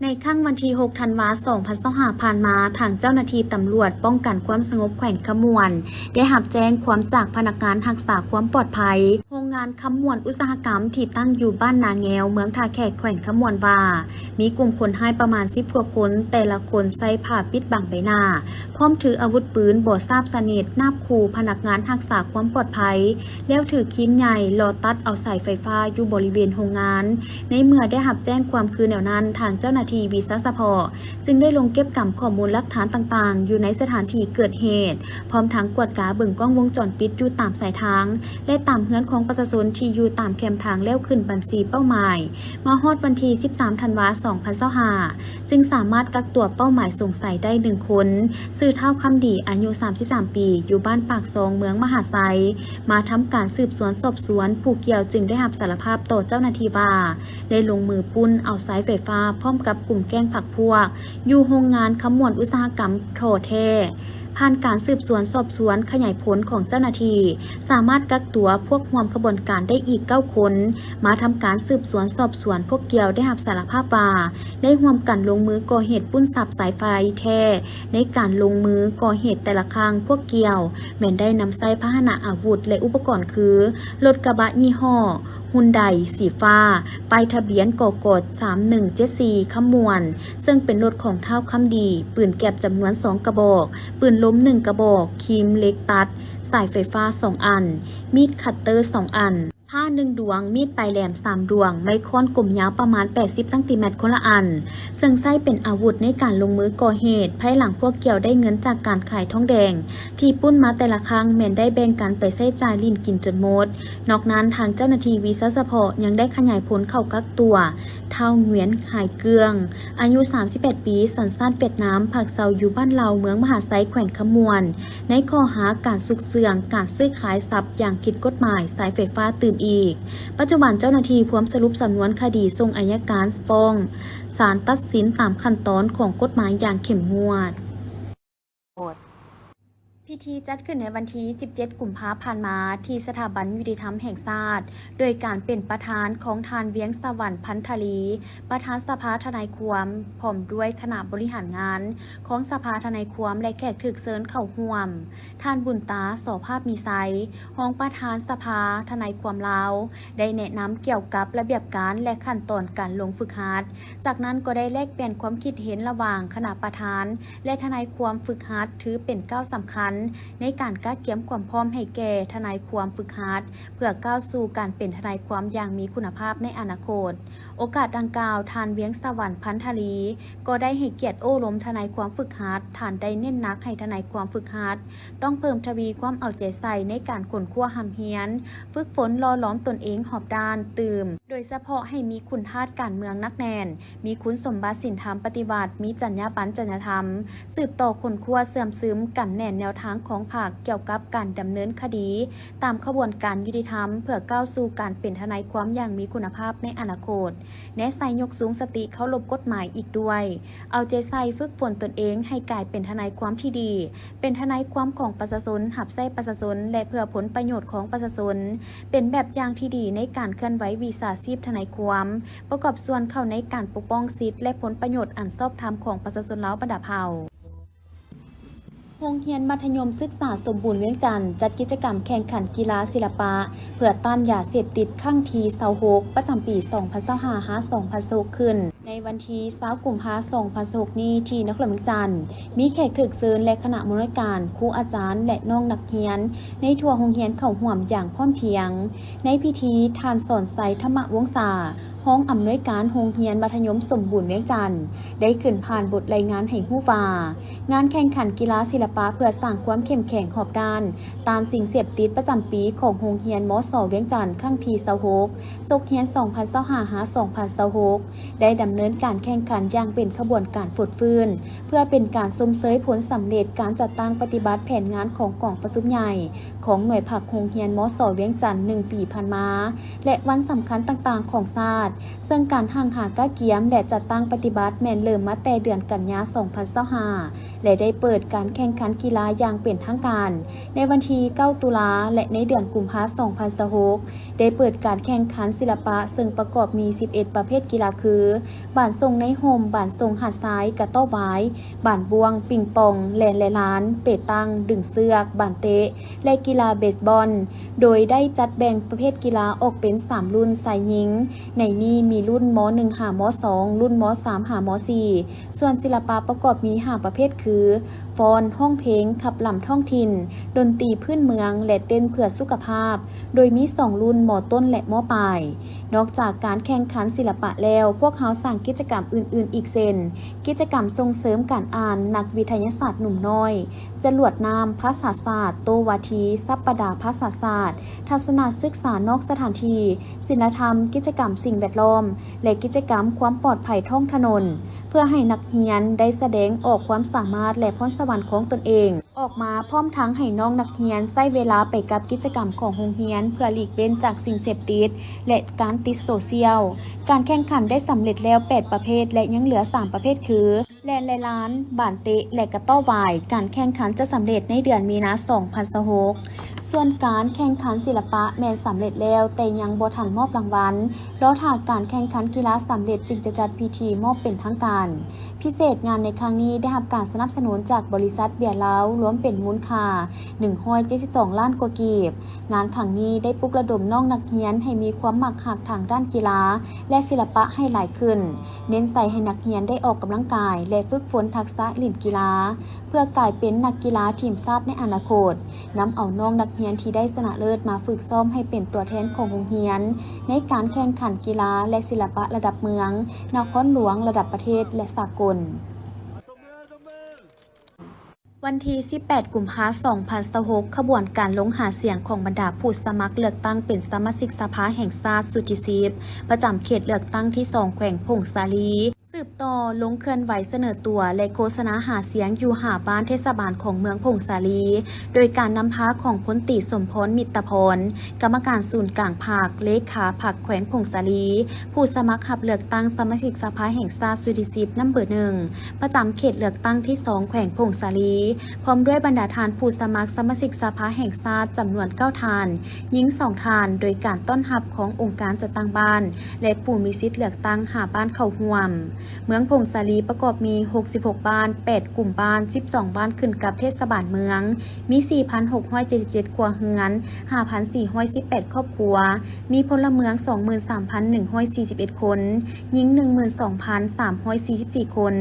ໃນຄ່ຳວັນທີຫົກ ທັນວາ ສອງພັນຊາວຫ້າ ຜ່ານມາ, ທາງເຈົ້າໜ້າທີ່ຕຳຫຼວດປ້ອງກັນຄວາມສະຫງົບແຂວງຄຳມ່ວນ ໄດ້ຮັບແຈ້ງຄວາມຈາກພະນັກງານຮັກສາຄວາມປອດໄພ ໂຮງງານຄຳມ່ວນອຸດສາຫະກຳ ທີ່ຕັ້ງຢູ່ບ້ານນາແງວ ເມືອງທ່າແຂກ ແຂວງຄຳມ່ວນວ່າ ມີກຸ່ມຄົນຮ້າຍປະມານສິບກວ່າຄົນ, ແຕ່ລະຄົນໃສ່ຜ້າປິດບັງໃບໜ້າ, ພ້ອມຖືອາວຸດປືນບໍ່ຊາບຊະນິດ ນາບຂູ່ພະນັກງານຮັກສາຄວາມປອດໄພ ແລ້ວຖືຄີມໃຫຍ່ເລາະຕັດເອົາສາຍໄຟຟ້າຢູ່ບໍລິເວນໂຮງງານ. ໃນເມື່ອໄດ້ຮັບແຈ້ງຄວາມຄືແນວນັ້ນ, ທາງເຈົ້າໜ້າທີ່ວິຊາສະເພາະ ຈຶ່ງໄດ້ລົງເກັບກຳຂໍ້ມູນຫຼັກຖານຕ່າງໆ ຢູ່ໃນສະຖານທີ່ເກີດເຫດ, ພ້ອມທັງກວດກາເບິ່ງກ້ອງວົງຈອນປິດຢູ່ຕາມສາຍທາງ ແລະ ຕາມເຮືອນຂອງປະຊາຊົນທີ່ຢູ່ຕາມແຄມທາງ ແລ້ວຂຶ້ນບັນຊີເປົ້າໝາຍ. ມາຮອດວັນທີສິບສາມ ທັນວາ ສອງພັນຊາວຫ້າ ຈຶ່ງສາມາດກັກຕົວເປົ້າໝາຍສົງໄສໄດ້ໜຶ່ງຄົນ, ຊື່ ທ້າວຄຳດີ ອາຍຸສາມສິບສາມປີ ຢູ່ບ້ານປາກຊອງ ເມືອງມະຫາໄຊ, ມາທຳການສືບສວນສອບສວນ, ຜູ້ກ່ຽວຈຶ່ງໄດ້ຮັບສາລະພາບຕໍ່ເຈົ້າໜ້າທີ່ວ່າ ໄດ້ລົງມືປຸ້ນເອົາສາຍໄຟຟ້າ ພ້ອມກັບກຸ່ມແກ້ງພັກພວກ ຢູ່ໂຮງງານຄຳມ່ວນອຸດສາຫະກຳທໍ່ແທ້. ຜ່ານການສືບສວນສອບສວນຂະຫຍາຍຜົນຂອງເຈົ້າໜ້າທີ່ ສາມາດກັກຕົວພວກຮ່ວມຂະບວນການໄດ້ອີກເກົ້າຄົນ, ມາທຳການສືບສວນສອບສວນ ພວກກ່ຽວໄດ້ຮັບສາລະພາບວ່າ ໄດ້ຮ່ວມກັນລົງມືກໍ່ເຫດປຸ້ນສັບສາຍໄຟແທ້. ໃນການລົງມືກໍ່ເຫດແຕ່ລະຄັ້ງ, ພວກກ່ຽວແມ່ນໄດ້ນຳໃຊ້ພາຫະນະອາວຸດ ແລະ ອຸປະກອນຄື ລົດກະບະຍີ່ຫໍ້ ຮຸນໄດ ສີຟ້າ, ປ້າຍທະບຽນ ກກ ສາມໜຶ່ງເຈັດສີ່ ຄຳມ່ວນ, ເຊິ່ງເປັນລົດຂອງທ້າວຄຳດີ, ປືນແກັບຈຳນວນສອງກະບອກ, ປືນລົມໜຶ່ງກະບອກ, ຄີມເຫຼັກຕັດ, ສາຍໄຟຟ້າສອງອັນ, ມີດຄັດເຕີສອງອັນ, ຜ້າໜຶ່ງດວງ, ມີດປາຍແຫຼມສາມດວງ, ໄມ້ຄ້ອນກົມຍາວປະມານແປດສິບຊັງຕີແມັດຄົນລະອັນ, ເຊິ່ງໃຊ້ເປັນອາວຸດໃນການລົງມືກໍ່ເຫດ. ພາຍຫຼັງພວກກ່ຽວໄດ້ເງິນຈາກການຂາຍທອງແດງ ທີ່ປຸ້ນມາແຕ່ລະຄັ້ງ ແມ່ນໄດ້ແບ່ງກັນໄປໃຊ້ຈ່າຍຫຼິ້ນກິນຈົນໝົດ. ນອກນັ້ນ, ທາງເຈົ້າໜ້າທີ່ວິຊາສະເພາະຍັງໄດ້ຂະຫຍາຍຜົນເຂົ້າກັກຕົວ ທ້າວ ຫງວຽນ ຫາຍເກືອງ ອາຍຸສາມສິບແປດປີ, ສັນຊາດຫວຽດນາມ, ພັກເຊົາຢູ່ບ້ານເລົ່າ ເມືອງມະຫາໄຊ ແຂວງຄຳມ່ວນ ໃນຂໍ້ຫາການຊຸກເຊື່ອງການຊື້ຂາຍຊັບຢ່າງຜິດກົດໝາຍສາຍໄຟຟ້າຕື່ມອີກ. ປັດຈຸບັນເຈົ້າໜ້າທີ່ພວມສະຫຼຸບສຳນວນຄະດີສົ່ງໄອຍະການຟ້ອງສານຕັດສິນຕາມຂັ້ນຕອນຂອງກົດໝາຍຢ່າງເຂັ້ມງວດ. ພິທີຈັດຂຶ້ນໃນວັນທີສິບເຈັດ ກຸມພາ ຜ່ານມາ ທີ່ສະຖາບັນຍຸຕິທຳແຫ່ງຊາດ ໂດຍການເປັນປະທານຂອງທ່ານ ວຽງສະຫວັນ ພັນທະລີ ປະທານສະພາທະນາຍຄວາມ ພ້ອມດ້ວຍຄະນະບໍລິຫານງານຂອງສະພາທະນາຍຄວາມ ແລະ ແຂກຖືກເຊີນເຂົ້າຮ່ວມ, ທ່ານ ບຸນຕາ ສໍພາບມີໄຊ ຮອງປະທານສະພາທະນາຍຄວາມລາວ ໄດ້ແນະນຳກ່ຽວກັບລະບຽບການ ແລະ ຂັ້ນຕອນການລົງຝຶກຫັດ. ຈາກນັ້ນກໍໄດ້ແລກປ່ຽນຄວາມຄິດເຫັນລະຫວ່າງຄະນະປະທານ ແລະ ທະນາຍຄວາມຝຶກຫັດ ຖືເປັນກ້າວສຳຄັນໃນການກະກຽມຄວາມພ້ອມໃຫ້ແກ່ທະນາຍຄວາມຝຶກຫັດ ເພື່ອກ້າວສູ່ການເປັນທະນາຍຄວາມຢ່າງມີຄຸນນະພາບໃນອະນາຄົດ. ໂອກາດດັ່ງກ່າວ, ທ່ານ ວຽງສະຫວັນ ພັນທະລີ ກໍໄດ້ໃຫ້ກຽດໂອ້ລົມທະນາຍຄວາມຝຶກຫັດ. ທ່ານໄດ້ເນັ້ນໜັກໃຫ້ທະນາຍຄວາມຝຶກຫັດ ຕ້ອງເພີ່ມທະວີຄວາມເອົາໃຈໃສ່ໃນການຄົ້ນຄວ້າຮ່ຳຮຽນ, ຝຶກຝົນຫຼໍ່ຫຼອມຕົນເອງຮອບດ້ານຕື່ມ, ໂດຍສະເພາະໃຫ້ມີຄຸນທາດການເມືອງໜັກແໜ້ນ, ມີຄຸນສົມບັດສິນທຳປະຕິວັດ, ມີຈັນຍາບັນຈັນຍາທຳ, ສືບຕໍ່ຄົ້ນຄວ້າເຊື່ອມຊຶມກັນແໜ້ນແນວທາງຂອງພັກກ່ຽວກັບການດຳເນີນຄະດີຕາມຂະບວນການຍຸຕິທຳ ເພື່ອກ້າວສູ່ການເປັນທະນາຍຄວາມຢ່າງມີຄຸນນະພາບໃນອະນາຄົດ. ແນໃສ່ຍົກສູງສະຕິເຄົາລົບກົດໝາຍອີກດ້ວຍ, ເອົາໃຈໃສ່ຝຶກຝົນຕົນເອງໃຫ້ກາຍເປັນທະນາຍຄວາມທີ່ດີ, ເປັນທະນາຍຄວາມຂອງປະຊາຊົນ, ຮັບໃຊ້ປະຊາຊົນ ແລະ ເພື່ອຜົນປະໂຫຍດຂອງປະຊາຊົນ, ເປັນແບບຢ່າງທີ່ດີໃນການເຄື່ອນໄຫວວິຊາຊີບທະນາຍຄວາມ, ປະກອບສ່ວນເຂົ້າໃນການປົກປ້ອງສິດ ແລະ ຜົນປະໂຫຍດອັນຊອບທຳຂອງປະຊາຊົນລາວບັນດາເຜົ່າ. ໂຮງຮຽນມັດທະຍົມສຶກສາສົມບູນວຽງຈັນ ຈັດກິດຈະກຳແຂ່ງຂັນກິລາສິລະປະ ເພື່ອຕ້ານຢາເສບຕິດຄັ້ງທີຊາວຫົກ ປະຈຳປີສອງພັນຊາວຫ້າ ຫາ ສອງພັນຊາວຫົກ ຂຶ້ນ ໃນວັນທີຊາວ ກຸມພາ ສອງພັນຊາວຫົກ ນີ້ ທີ່ນະຄອນຫຼວງວຽງຈັນ. ມີແຂກຖືກເຊີນ ແລະ ຄະນະອຳນວຍການ, ຄູອາຈານ ແລະ ນ້ອງນັກຮຽນໃນທົ່ວໂຮງຮຽນເຂົ້າຮ່ວມຢ່າງພ້ອມພຽງ. ໃນພິທີ, ທ່ານ ສອນໄຊ ທຳມະວົງສາ ຮອງອຳນວຍການໂຮງຮຽນມັດທະຍົມສົມບູນວຽງຈັນ ໄດ້ຂຶ້ນຜ່ານບົດລາຍງານໃຫ້ຮູ້ວ່າ ງານແຂ່ງຂັນກິລາສິລະປະເພື່ອສ້າງຄວາມເຂັ້ມແຂງຮອບດ້ານຕ້ານສິ່ງເສບຕິດປະຈຳປີຂອງໂຮງຮຽນ ມສ ວຽງຈັນ ຄັ້ງທີຊາວຫົກ ສົກຮຽນສອງພັນຊາວຫ້າ ຫາ ສອງພັນຊາວຫົກ ໄດ້ດຳເນີນການແຂ່ງຂັນຢ່າງເປັນຂະບວນການຟົດຟື້ນ ເພື່ອເປັນການຊົມເຊີຍຜົນສຳເລັດການຈັດຕັ້ງປະຕິບັດແຜນງານຂອງກອງປະຊຸມໃຫຍ່ ຂອງໜ່ວຍພັກໂຮງຮຽນ ມສ ວຽງຈັນ ໜຶ່ງປີຜ່ານມາ ແລະ ວັນສຳຄັນຕ່າງໆຂອງຊາດ, ເຊິ່ງການຮັ່ງຫາກະກຽມ ແລະ ຈັດຕັ້ງປະຕິບັດແມ່ນເລີ່ມມາແຕ່ເດືອນກັນຍາ ສອງພັນຊາວຫ້າ ແລະ ໄດ້ເປີດການແຂ່ງຂັນກິລາຢ່າງເປັນທາງການໃນວັນທີເກົ້າ ຕຸລາ ແລະ ໃນເດືອນກຸມພາ ສອງພັນຊາວຫົກ ໄດ້ເປີດການແຂ່ງຂັນສິລະປະ ເຊິ່ງປະກອບມີສິບເອັດປະເພດກິລາຄື ບານສົ່ງໃນຮົ່ມ, ບານສົ່ງຫາດຊາຍ, ກະຕໍ້ຫວາຍ, ບານບ້ວງ, ປິງປອງ, ແລ່ນແລລານ, ເປຕັງ, ດຶງເຊືອກ, ບານເຕະ ແລະ ກິລາເບສບອນ, ໂດຍໄດ້ຈັດແບ່ງປະເພດກິລາອອກເປັນສາມລຸ້ນຊາຍຍິງ. ໃນນີ້ມີລຸ້ນ ມ.ໜຶ່ງ ຫາ ມ.ສອງ, ລຸ້ນ ມ.ສາມ ຫາ ມ.ສີ່. ສ່ວນສິລະປະປະກອບມີຫ້າປະເພດຄື ຟ້ອນ, ຮ້ອງເພງ, ຂັບລຳທ້ອງຖິ່ນ, ດົນຕີພື້ນເມືອງ ແລະ ເຕັ້ນເພື່ອສຸຂະພາບ, ໂດຍມີສອງລຸ້ນ ມ.ຕົ້ນ ແລະ ມ.ປາຍ. ນອກຈາກການແຂ່ງຂັນສິລະປະແລ້ວ, ພວກເຮົາສ້າງກິດຈະກຳອື່ນໆອີກເຊັ່ນ ກິດຈະກຳສົ່ງເສີມການອ່ານ, ນັກວິທະຍາສາດໜຸ່ມນ້ອຍ, ຈະຫຼວດນ້ຳ, ພາສາສາດ, ໂຕ້ວາທີ, ສັບປະດາພາສາສາດ, ທັດສະນະສຶກສານອກສະຖານທີ່, ສິນລະທຳ, ກິດຈະກຳສິ່ງແວດລ້ອມ ແລະ ກິດຈະກຳຄວາມປອດໄພທ້ອງຖະໜົນ, ເພື່ອໃຫ້ນັກຮຽນໄດ້ສະແດງອອກຄວາມສາມາດ ແລະ ພອນສະຫວັນຂອງຕົນເອງອອກມາ, ພ້ອມທັງໃຫ້ນ້ອງນັກຮຽນໃຊ້ເວລາໄປກັບກິດຈະກຳຂອງໂຮງຮຽນ ເພື່ອຫຼີກເວັ້ນຈາກສິ່ງເສບຕິດ ແລະ ການຕິດໂຊຊຽວ. ການແຂ່ງຂັນໄດ້ສຳເລັດແລ້ວແປດປະເພດ ແລະ ຍັງເຫຼືອສາມປະເພດຄື ແລ່ນແລລານ, ບານເຕະ ແລະ ກະຕໍ້ຫວາຍ. ການແຂ່ງຂັນຈະສຳເລັດໃນເດືອນມີນາ ສອງພັນຊາວຫົກ. ສ່ວນການແຂ່ງຂັນສິລະປະແມ່ນສຳເລັດແລ້ວ, ແຕ່ຍັງບໍ່ທັນມອບລາງວັນ. ລໍຖ້າການແຂ່ງຂັນກິລາສຳເລັດຈຶ່ງຈະຈັດພິທີມອບເປັນທາງການ. ພິເສດ, ງານໃນຄັ້ງນີ້ໄດ້ຮັບການສະໜັບສະໜູນຈາກບໍລິສັດເບຍລາວ ລວມເປັນມູນຄ່າ ໜຶ່ງຮ້ອຍເຈັດສິບສອງລ້ານກວ່າກີບ. ງານຄັ້ງນີ້ໄດ້ປຸກລະດົມນ້ອງນັກຮຽນໃຫ້ມີຄວາມມັກຮັກທາງດ້ານກິລາ ແລະ ສິລະປະໃຫ້ຫຼາຍຂຶ້ນ, ເນັ້ນໃສ່ໃຫ້ນັກຮຽນໄດ້ອອກກຳລັງກາຍ ແລະ ຝຶກຝົນທັກສະຫຼິ້ນກິລາ ເພື່ອກາຍເປັນນັກກິລາທີມຊາດໃນອະນາຄົດ, ນຳເອົານ້ອງນັກຮຽນທີ່ໄດ້ຊະນະເລີດມາຝຶກຊ້ອມໃຫ້ເປັນຕົວແທນຂອງໂຮງຮຽນ ໃນການແຂ່ງຂັນກິລາ ແລະ ສິລະປະລະດັບເມືອງ, ນະຄອນຫຼວງ, ລະດັບປະເທດ ແລະ ສາກົນ. ວັນທີສິບແປດ ກຸມພາ ສອງພັນຊາວຫົກ, ຂະບວນການລົງຫາສຽງຂອງບັນດາຜູ້ສະໝັກເລືອກຕັ້ງເປັນສະມາຊິກສະພາແຫ່ງຊາດຊຸດທີສິບ ປະຈຳເຂດເລືອກຕັ້ງທີສອງ ແຂວງຜົ້ງສາລີ ສື ຕໍ່ລົງເຄື່ອນໄຫວສະເໜີຕົວ ແລະ ໂຄສະນາຫາສຽງຢູ່ຫ້າບ້ານເທດສະບານຂອງເມືອງຜົ້ງສາລີ ໂດຍການນຳພາຂອງພົນຕີ ສົມພອນ ມິດຕະພອນ ກຳມະການສູນກາງພັກ, ເລຂາພັກແຂວງຜົ້ງສາລີ, ຜູ້ສະໝັກຮັບເລືອກຕັ້ງສະມາຊິກສະພາແຫ່ງຊາດຊຸດທີສິບ ນຳເບີໜຶ່ງ ປະຈຳເຂດເລືອກຕັ້ງທີສອງ ແຂວງຜົ້ງສາລີ ພ້ອມດ້ວຍບັນດາທ່ານຜູ້ສະໝັກສະມາຊິກສະພາແຫ່ງຊາດຈຳນວນເກົ້າທ່ານ, ຍິງສອງທ່ານ, ໂດຍການຕ້ອນຮັບຂອງອົງການຈັດຕັ້ງບ້ານ ແລະ ຜູ້ມີສິດເລືອກຕັ້ງຫ້າບ້ານເຂົ້າຮ່ວມ. ເມືອງຜົ້ງສາລີປະກອບມີຫົກສິບຫົກບ້ານ, ແປດກຸ່ມບ້ານ, ສິບສອງບ້ານຂຶ້ນກັບເທດສະບານເມືອງ, ມີສີ່ພັນຫົກຮ້ອຍເຈັດສິບເຈັດຄົວເຮືອນ, ຫ້າພັນສີ່ຮ້ອຍສິບແປດຄອບຄົວ, ມີພົນລະເມືອງສອງໝື່ນສາມພັນໜຶ່ງຮ້ອຍສີ່ສິບເອັດຄົນ, ຍິງໜຶ່ງໝື່ນສອງພັນສາມຮ້ອຍສີ່ສິບສີ່ຄົນ,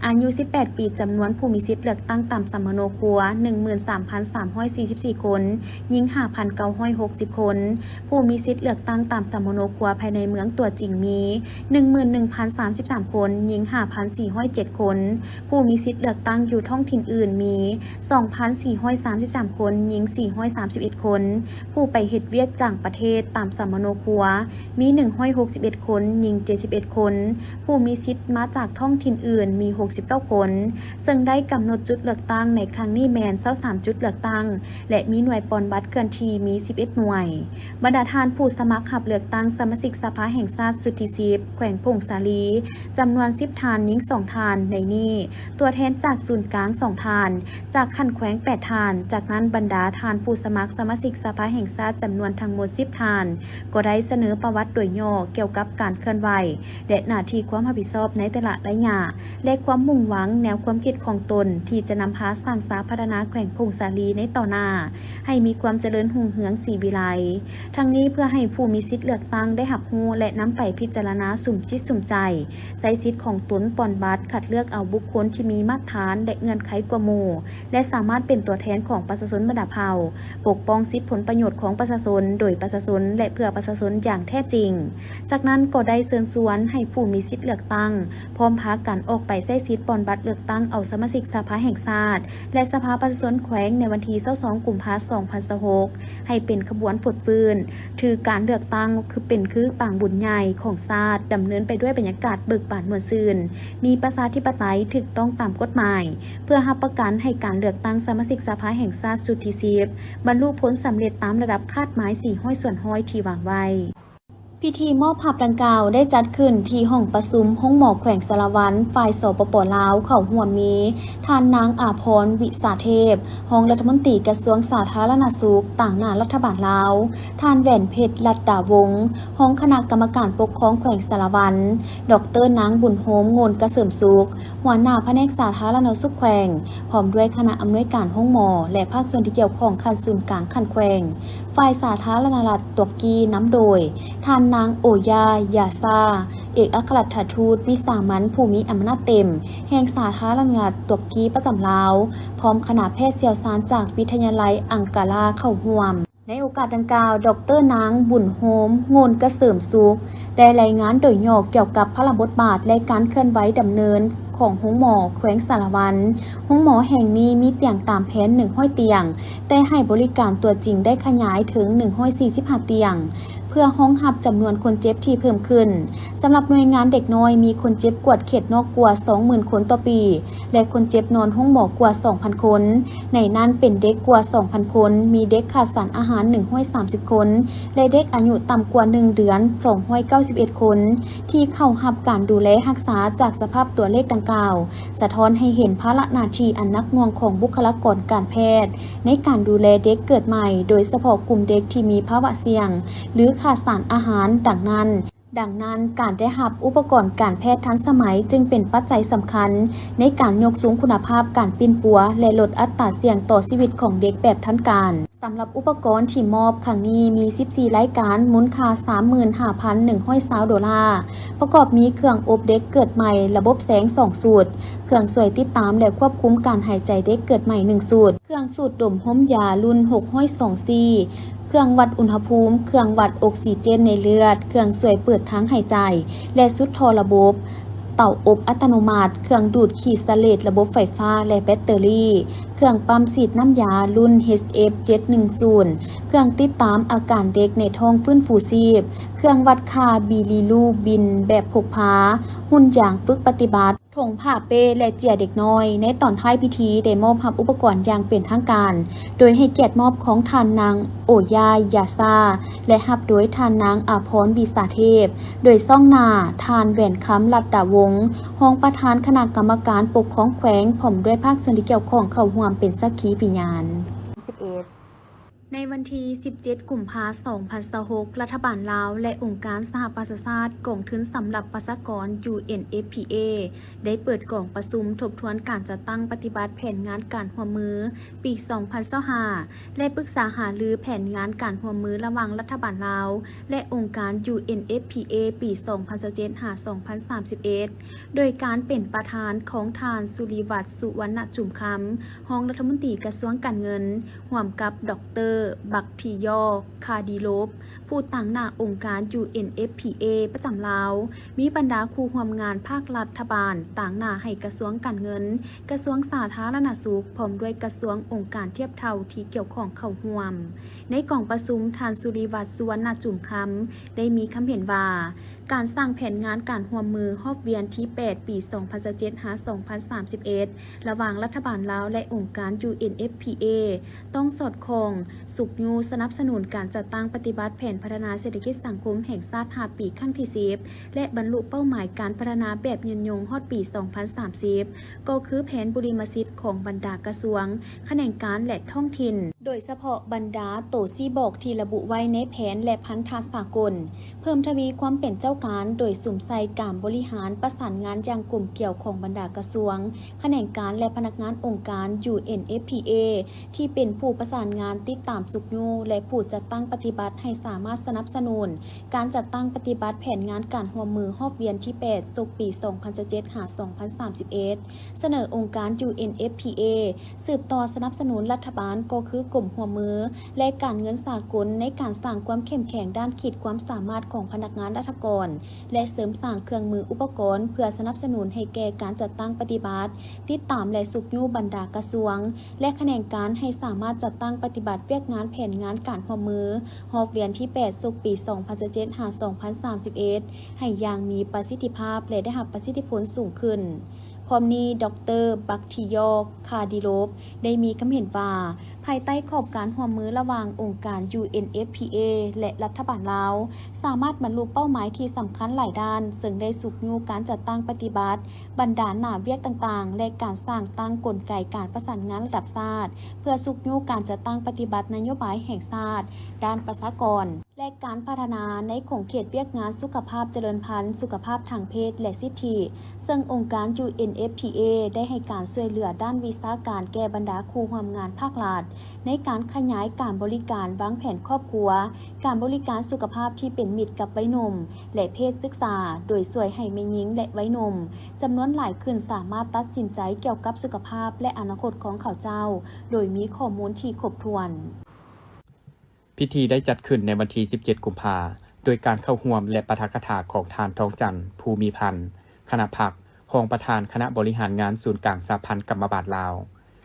ອາຍຸສິບແປດປີ ຈຳນວນຜູ້ມີສິດເລືອກຕັ້ງຕາມສຳມະໂນຄົວໜຶ່ງໝື່ນສາມພັນສາມຮ້ອຍສີ່ສິບສີ່ຄົນ, ຍິງຫ້າພັນເກົ້າຮ້ອຍຫົກສິບຄົນ. ຜູ້ມີສິດເລືອກຕັ້ງຕາມສຳມະໂນຄົວພາຍໃນເມືອງຕົວຈິງມີໜຶ່ງໝື່ນໜຶ່ງພັນສາມສິບສາມຄົນ, ຍິງຫ້າພັນສີ່ຮ້ອຍເຈັດຄົນ. ຜູ້ມີສິດເລືອກຕັ້ງຢູ່ທ້ອງຖິ່ນອື່ນມີສອງພັນສີ່ຮ້ອຍສາມສິບສາມຄົນ, ຍິງສີ່ຮ້ອຍສາມສິບເອັດຄົນ. ຜູ້ໄປເຮັດວຽກຕ່າງປະເທດຕາມສຳມະໂນຄົວມີໜຶ່ງຮ້ອຍຫົກສິບເອັດຄົນ, ຍິງເຈັດສິບເອັດຄົນ. ຜູ້ມີສິດມາຈາກທ້ອງຖິ່ນອື່ນມີຫົກສິບເກົ້າຄົນ, ເຊິ່ງໄດ້ກຳນົດຈຸດເລືອກຕັ້ງໃນຄັ້ງນີ້ແມ່ນຊາວສາມຈຸດເລືອກຕັ້ງ ແລະ ມີໜ່ວຍປ່ອນບັດເຄື່ອນທີ່ມີສິບເອັດໜ່ວຍ. ບັນດາທ່ານຜູ້ສະໝັກຮັບເລືອກຕັ້ງສະມາຊິກສະພາແຫ່ງຊາດຊຸດທີສິບ ແຂວງຜົ້ງສາລີ ຈຳນວນສິບທ່ານ, ຍິງສອງທ່ານ. ໃນນີ້ ຕົວແທນຈາກສູນກາງສອງທ່ານ, ຈາກຂັ້ນແຂວງແປດທ່ານ. ຈາກນັ້ນບັນດາທ່ານຜູ້ສະໝັກສະມາຊິກສະພາແຫ່ງຊາດຈຳນວນທັງໝົດສິບທ່ານ ກໍໄດ້ສະເໜີປະຫວັດໂດຍຫຍໍ້ກ່ຽວກັບການເຄື່ອນໄຫວ ແລະ ໜ້າທີ່ຄວາມຮັບຜິດຊອບໃນແຕ່ລະໄລຍະ ແລະ ຄວາມມຸ່ງຫວັງແນວຄວາມຄິດຂອງຕົນທີ່ຈະນຳພາສ້າງສາພັດທະນາແຂວງຜົ້ງສາລີໃນຕໍ່ໜ້າ ໃຫ້ມີຄວາມຈະເລີນຮຸ່ງເຮືອງສີວິໄລ. ທັງນີ້ເພື່ອໃຫ້ຜູ້ມີສິດເລືອກຕັ້ງໄດ້ຮັບຮູ້ ແລະ ນຳໄປພິຈາລະນາສຸມຈິດສຸມໃຈ ໃຊ້ສິດຂອງຕົນປ່ອນບັດ ຄັດເລືອກເອົາບຸກຄົນທີ່ມີມາດຖານ ແລະ ເງື່ອນໄຂກວ່າໝູ່ ແລະ ສາມາດເປັນຕົວແທນຂອງປະຊາຊົນບັນດາເຜົ່າ, ປົກປ້ອງສິດຜົນປະໂຫຍດຂອງປະຊາຊົນ ໂດຍປະຊາຊົນ ແລະ ເພື່ອປະຊາຊົນຢ່າງແທ້ຈິງ. ຈາກນັ້ນກໍໄດ້ເຊີນຊວນໃຫ້ຜູ້ມີສິດເລືອກຕັ້ງ ພ້ອມພາກັນອອກໄປໃຊ້ສິດປ່ອນບັດເລືອກຕັ້ງເອົາສະມາຊິກສະພາແຫ່ງຊາດ ແລະ ສະພາປະຊາຊົນແຂວງໃນວັນທີຊາວສອງ ກຸມພາ ສອງພັນຊາວຫົກ ໃຫ້ເປັນຂະບວນຟົດຟື້ນ ຖືການເລືອກຕັ້ງຄືເປັນຄືປາງບຸນໃຫຍ່ຂອງຊາດ ດຳເນີນໄປດ້ວຍບັນຍາກາດເບີກບານມ່ວນຊື່ນ, ມີປະຊາທິປະໄຕ, ຖືກຕ້ອງຕາມກົດໝາຍ ເພື່ອຮັບປະກັນໃຫ້ການເລືອກຕັ້ງສະມາຊິກສະພາແຫ່ງຊາດຊຸດທີສິບ ບັນລຸຜົນສຳເລັດຕາມລະດັບຄາດໝາຍສີ່ຮ້ອຍສ່ວນຮ້ອຍທີ່ວາງໄວ້. ພິທີມອບຮັບດັ່ງກ່າວໄດ້ຈັດຂຶ້ນທີ່ຫ້ອງປະຊຸມໂຮງໝໍແຂວງສາລະວັນ ຝ່າຍ ສປປ ລາວ ເຂົ້າຮ່ວມມີ ທ່ານນາງ ອາພອນ ວິສາເທບ ຮອງລັດຖະມົນຕີກະຊວງສາທາລະນະສຸກ ຕາງໜ້າລັດຖະບານລາວ, ທ່ານ ແຫວນເພັດ ລັດດາວົງ ຮອງຄະນະກຳມະການປົກຄອງແຂວງສາລະວັນ, ດອກເຕີ ນາງ ບຸນໂຮມ ໂງນກະເສີມສຸກ ຫົວໜ້າພະແນກສາທາລະນະສຸກແຂວງ, ພ້ອມດ້ວຍຄະນະອຳນວຍການໂຮງໝໍ ແລະ ພາກສ່ວນທີ່ກ່ຽວຂ້ອງຂັ້ນສູນກາງຂັ້ນແຂວງ, ຝ່າຍສາທາລະນະລັດຕົວກີນຳໂດຍ ທ່ານນາງ ໂອຢາ ຢາຊາ ເອກອັກຄະລັດຖະທູດວິສາມັນຜູ້ມີອຳນາດເຕັມແຫ່ງສາທາລະນະລັດຕົວກີປະຈຳລາວ, ພ້ອມຄະນະແພດຊ່ຽວຊານຈາກວິທະຍາໄລອັງກາລາເຂົ້າຮ່ວມ. ໃນໂອກາດດັ່ງກ່າວ, ດອກເຕີ ນາງ ບຸນໂຮມ ໂງນກະເສີມສຸກ ໄດ້ລາຍງານໂດຍຫຍໍ້ກ່ຽວກັບພາລະບົດບາດ ແລະ ການເຄື່ອນໄຫວດຳເນີນຂອງໂຮງໝໍແຂວງສາລະວັນ. ໂຮງໝໍແຫ່ງນີ້ມີຕຽງຕາມແຜນໜຶ່ງຮ້ອຍຕຽງ, ແຕ່ໃຫ້ບໍລິການຕົວຈິງໄດ້ຂະຫຍາຍເຖິງໜຶ່ງຮ້ອຍສີ່ສິບຫ້າຕຽງ ເພື່ອຮອງຮັບຈຳນວນຄົນເຈັບທີ່ເພີ່ມຂຶ້ນ. ສຳລັບໜ່ວຍງານເດັກນ້ອຍ ມີຄົນເຈັບກວດເຂດນອກກວ່າສອງໝື່ນຄົນຕໍ່ປີ ແລະ ຄົນເຈັບນອນໂຮງໝໍກວ່າສອງພັນຄົນ, ໃນນັ້ນເປັນເດັກກວ່າສອງພັນຄົນ, ມີເດັກຂາດສານອາຫານໜຶ່ງຮ້ອຍສາມສິບຄົນ ແລະ ເດັກອາຍຸຕ່ຳກວ່າໜຶ່ງເດືອນສອງຮ້ອຍເກົ້າສິບເອັດຄົນ ທີ່ເຂົ້າຮັບການດູແລຮັກສາຈາກສະພາບຕົວເລກດັ່ງກ່າວ ສະທ້ອນໃຫ້ເຫັນພາລະໜ້າທີ່ອັນໜັກໜ່ວງຂອງບຸກຄະລາກອນການແພດ ໃນການດູແລເດັກເກີດໃໝ່, ໂດຍສະເພາະກຸ່ມເດັກທີ່ມີພາວະສ່ຽງ ຫຼື ຂາດສານອາຫານ. ດັ່ງນັ້ນ, ດັ່ງນັ້ນ, ການໄດ້ຮັບອຸປະກອນການແພດທັນສະໄໝຈຶ່ງເປັນປັດໄຈສຳຄັນໃນການຍົກສູງຄຸນນະພາບການປິ່ນປົວ ແລະ ລົດອັດຕາສ່ຽງຕໍ່ຊີວິດຂອງເດັກແບບທັນການ. ສຳລັບອຸປະກອນທີ່ມອບຄັ້ງນີ້ມີສິບສີ່ລາຍການ, ມູນຄ່າສາມໝື່ນຫ້າພັນໜຶ່ງຮ້ອຍຊາວໂດລາ, ປະກອບມີເຄື່ອງອົບເດັກເກີດໃໝ່, ລະບົບແສງສອງຊຸດ, ເຄື່ອງຊ່ວຍຕິດຕາມ ແລະ ຄວບຄຸມການຫາຍໃຈເດັກເກີດໃໝ່ໜຶ່ງຊຸດ, ເຄື່ອງສູດດົມຮົມຢາລຸ້ນຫົກຮ້ອຍສອງຊີ, ເຄື່ອງວັດອຸນຫະພູມ, ເຄື່ອງວັດອົກຊີເຈນໃນເລືອດ, ເຄື່ອງຊ່ວຍເປີດທາງຫາຍໃຈ ແລະ ສຸດທໍ່ລະບົບ ເຕົາອົບອັດຕະໂນມັດ, ເຄື່ອງດູດຂີ້ສະເລັດລະບົບໄຟຟ້າ ແລະ ແບັດເຕີຣີ, ເຄື່ອງປ້ຳສີດນ້ຳຢາລຸ້ນ ເອັດເອັຟ ເຈັດໜຶ່ງສູນ, ເຄື່ອງຕິດຕາມອາການເດັກໃນທ້ອງຟື້ນຟູຊີບ, ເຄື່ອງວັດຄ່າບິລີຣູບິນແບບພົກພາ, ຫຸ່ນຢາງຝຶກປະຕິບັດ, ຖົງຜ້າເປ້ ແລະ ເຈຍເດັກນ້ອຍ. ໃນຕອນທ້າຍພິທີໄດ້ມອບຮັບອຸປະກອນຢ່າງເປັນທາງການ ໂດຍໃຫ້ກຽດມອບຂອງທ່ານນາງ ໂອຢາຍ ຢາຊາ ແລະ ຮັບໂດຍທ່ານນາງ ອາພອນ ວິສາເທບ, ໂດຍຊ່ອງໜ້າທ່ານ ແຫວນຄຳ ລັດດາວົງ, ຮອງປະທານຄະນະກຳມະການປົກຄອງແຂວງ, ພ້ອມດ້ວຍພາກສ່ວນທີ່ກ່ຽວຂ້ອງເຂົ້າຮ່ວມເປັນສັກຂີພະຍານ. ໃນວັນທີສິບເຈັດ ກຸມພາ ສອງພັນຊາວຫົກ, ລັດຖະບານລາວ ແລະ ອົງການສະຫະປະຊາຊາດ, ກອງທຶນສຳລັບປະຊາກອນ ຢູເອັນເອັຟພີເອ ໄດ້ເປີດກອງປະຊຸມທົບທວນການຈັດຕັ້ງປະຕິບັດແຜນງານການຮ່ວມມືປີສອງພັນຊາວຫ້າ ແລະ ປຶກສາຫາລືແຜນງານການຮ່ວມມືລະຫວ່າງລັດຖະບານລາວ ແລະ ອົງການ ຢູເອັນເອັຟພີເອ ປີສອງພັນຊາວເຈັດ ຫາ ສອງພັນສາມສິບເອັດ ໂດຍການເປັນປະທານຂອງທ່ານ ສຸລິວັດ ສຸວັນນະຈຸມຄຳ, ຮອງລັດຖະມົນຕີກະຊວງການເງິນ, ຮ່ວມກັບ ດອກເຕີ ບັກທີຢໍ ຄາດີໂລບ, ຜູ້ຕາງໜ້າອົງການ ຢູເອັນເອັຟພີເອ ປະຈຳລາວ, ມີບັນດາຄູ່ຮ່ວມງານພາກລັດຖະບານຕາງໜ້າໃຫ້ກະຊວງການເງິນ, ກະຊວງສາທາລະນະສຸກ, ພ້ອມດ້ວຍກະຊວງອົງການທຽບເທົ່າທີ່ກ່ຽວຂ້ອງເຂົ້າຮ່ວມ. ໃນກອງປະຊຸມ, ທ່ານ ສຸລິວັດ ສຸວັນນະຈຸມຄຳ ໄດ້ມີຄຳເຫັນວ່າ, ການສ້າງແຜນງານການຮ່ວມມືຮອບວຽນທີແປດ ປີສອງພັນຊາວເຈັດ ຫາ ສອງພັນສາມສິບເອັດ ລະຫວ່າງລັດຖະບານລາວ ແລະ ອົງການ ຢູເອັນເອັຟພີເອ ຕ້ອງສອດຄ່ອງ, ຊຸກຍູ້ສະໜັບສະໜູນການຈັດຕັ້ງປະຕິບັດແຜນພັດທະນາເສດຖະກິດສັງຄົມແຫ່ງຊາດຫ້າປີຄັ້ງທີສິບ ແລະ ບັນລຸເປົ້າໝາຍການພັດທະນາແບບຍືນຍົງຮອດປີສອງພັນສາມສິບ ກໍຄືແຜນບຸລິມະສິດຂອງບັນດາກະຊວງ, ຂະແໜງການ ແລະ ທ້ອງຖິ່ນ, ໂດຍສະເພາະບັນດາໂຕຊີ້ບອກທີ່ລະບຸໄວ້ໃນແຜນ ແລະ ພັນທະສາກົນ. ເພີ່ມທະວີຄວາມເປັນເຈົ້າການ ໂດຍສຸມໃສ່ການບໍລິຫານປະສານງານຢ່າງກົມກຽວຂອງບັນດາກະຊວງ, ຂະແໜງການ ແລະ ພະນັກງານອົງການ ຢູເອັນເອັຟພີເອ ທີ່ເປັນຜູ້ປະສານງານຕິດຕາມຊຸກຍູ້ ແລະ ຜູ້ຈັດຕັ້ງປະຕິບັດໃຫ້ສາມາດສະໜັບສະໜູນການຈັດຕັ້ງປະຕິບັດແຜນງານການຮ່ວມມືຮອບວຽນທີແປດ ສົກປີສອງພັນຊາວເຈັດ ຫາ ສອງພັນສາມສິບເອັດ, ສະເໜີອົງການ ຢູເອັນເອັຟພີເອ ສືບຕໍ່ສະໜັບສະໜູນລັດຖະບານ ກໍຄືກົມຮ່ວມມື ແລະ ການເງິນສາກົນ ໃນການສ້າງຄວາມເຂັ້ມແຂງດ້ານຂີດຄວາມສາມາດຂອງພະນັກງານລັດຖະກອນ ແລະ ເສີມສ້າງເຄື່ອງມືອຸປະກອນ ເພື່ອສະໜັບສະໜູນໃຫ້ແກ່ການຈັດຕັ້ງປະຕິບັດ, ຕິດຕາມ ແລະ ຊຸກຍູ້ບັນດາກະຊວງ ແລະ ຂະແໜງການໃຫ້ສາມາດຈັດຕັ້ງປະຕິບັດວຽກງານແຜນງານການຮ່ວມມືຮອບວຽນທີແປດ ສົກປີສອງພັນຊາວເຈັດ ຫາ ສອງພັນສາມສິບເອັດ ໃຫ້ຢ່າງມີປະສິດທິພາບ ແລະ ໄດ້ຮັບປະສິດທິຜົນສູງຂຶ້ນ. ພ້ອມນີ້ ດອກເຕີ ບັກທີຢໍ ຄາດີໂລບ ໄດ້ມີຄຳເຫັນວ່າ, ພາຍໃຕ້ຂອບການຮ່ວມມືລະຫວ່າງອົງການ ຢູເອັນເອັຟພີເອ ແລະ ລັດຖະບານລາວ, ສາມາດບັນລຸເປົ້າໝາຍທີ່ສຳຄັນຫຼາຍດ້ານ, ເຊິ່ງໄດ້ຊຸກຍູ້ການຈັດຕັ້ງປະຕິບັດບັນດາໜ້າວຽກຕ່າງໆ ແລະ ການສ້າງຕັ້ງກົນໄກການປະສານງານລະດັບຊາດ ເພື່ອຊຸກຍູ້ການຈັດຕັ້ງປະຕິບັດນະໂຍບາຍແຫ່ງຊາດດ້ານປະຊາກອນ ແລະ ການພັດທະນາໃນຂົງເຂດວຽກງານສຸຂະພາບຈະເລີນພັນ, ສຸຂະພາບທາງເພດ ແລະ ສິດທິ, ເຊິ່ງອົງການ ຢູເອັນເອັຟພີເອ ໄດ້ໃຫ້ການຊ່ວຍເຫຼືອດ້ານວິຊາການແກ່ບັນດາຄູ່ຮ່ວມງານພາກລັດ ໃນການຂະຫຍາຍການບໍລິການວາງແຜນຄອບຄົວ, ການບໍລິການສຸຂະພາບທີ່ເປັນມິດກັບໄວໜຸ່ມ ແລະ ເພດສຶກສາ, ໂດຍຊ່ວຍໃຫ້ແມ່ຍິງ ແລະ ໄວໜຸ່ມຈຳນວນຫຼາຍຂຶ້ນສາມາດຕັດສິນໃຈກ່ຽວກັບສຸຂະພາບ ແລະ ອະນາຄົດຂອງເຂົາເຈົ້າ ໂດຍມີຂໍ້ມູນທີ່ຄົບຖ້ວນ. ພິທີໄດ້ຈັດຂຶ້ນໃນວັນທີສິບເຈັດ ກຸມພາ ໂດຍການເຂົ້າຮ່ວມ ແລະ ປາຖະກະຖາຂອງທ່ານ ທອງຈັນ ພູມີພັນ ຄະນະພັກ, ຮອງປະທານຄະນະບໍລິຫານງານສູນກາງສະຫະພັນກຳມະບານລາວ,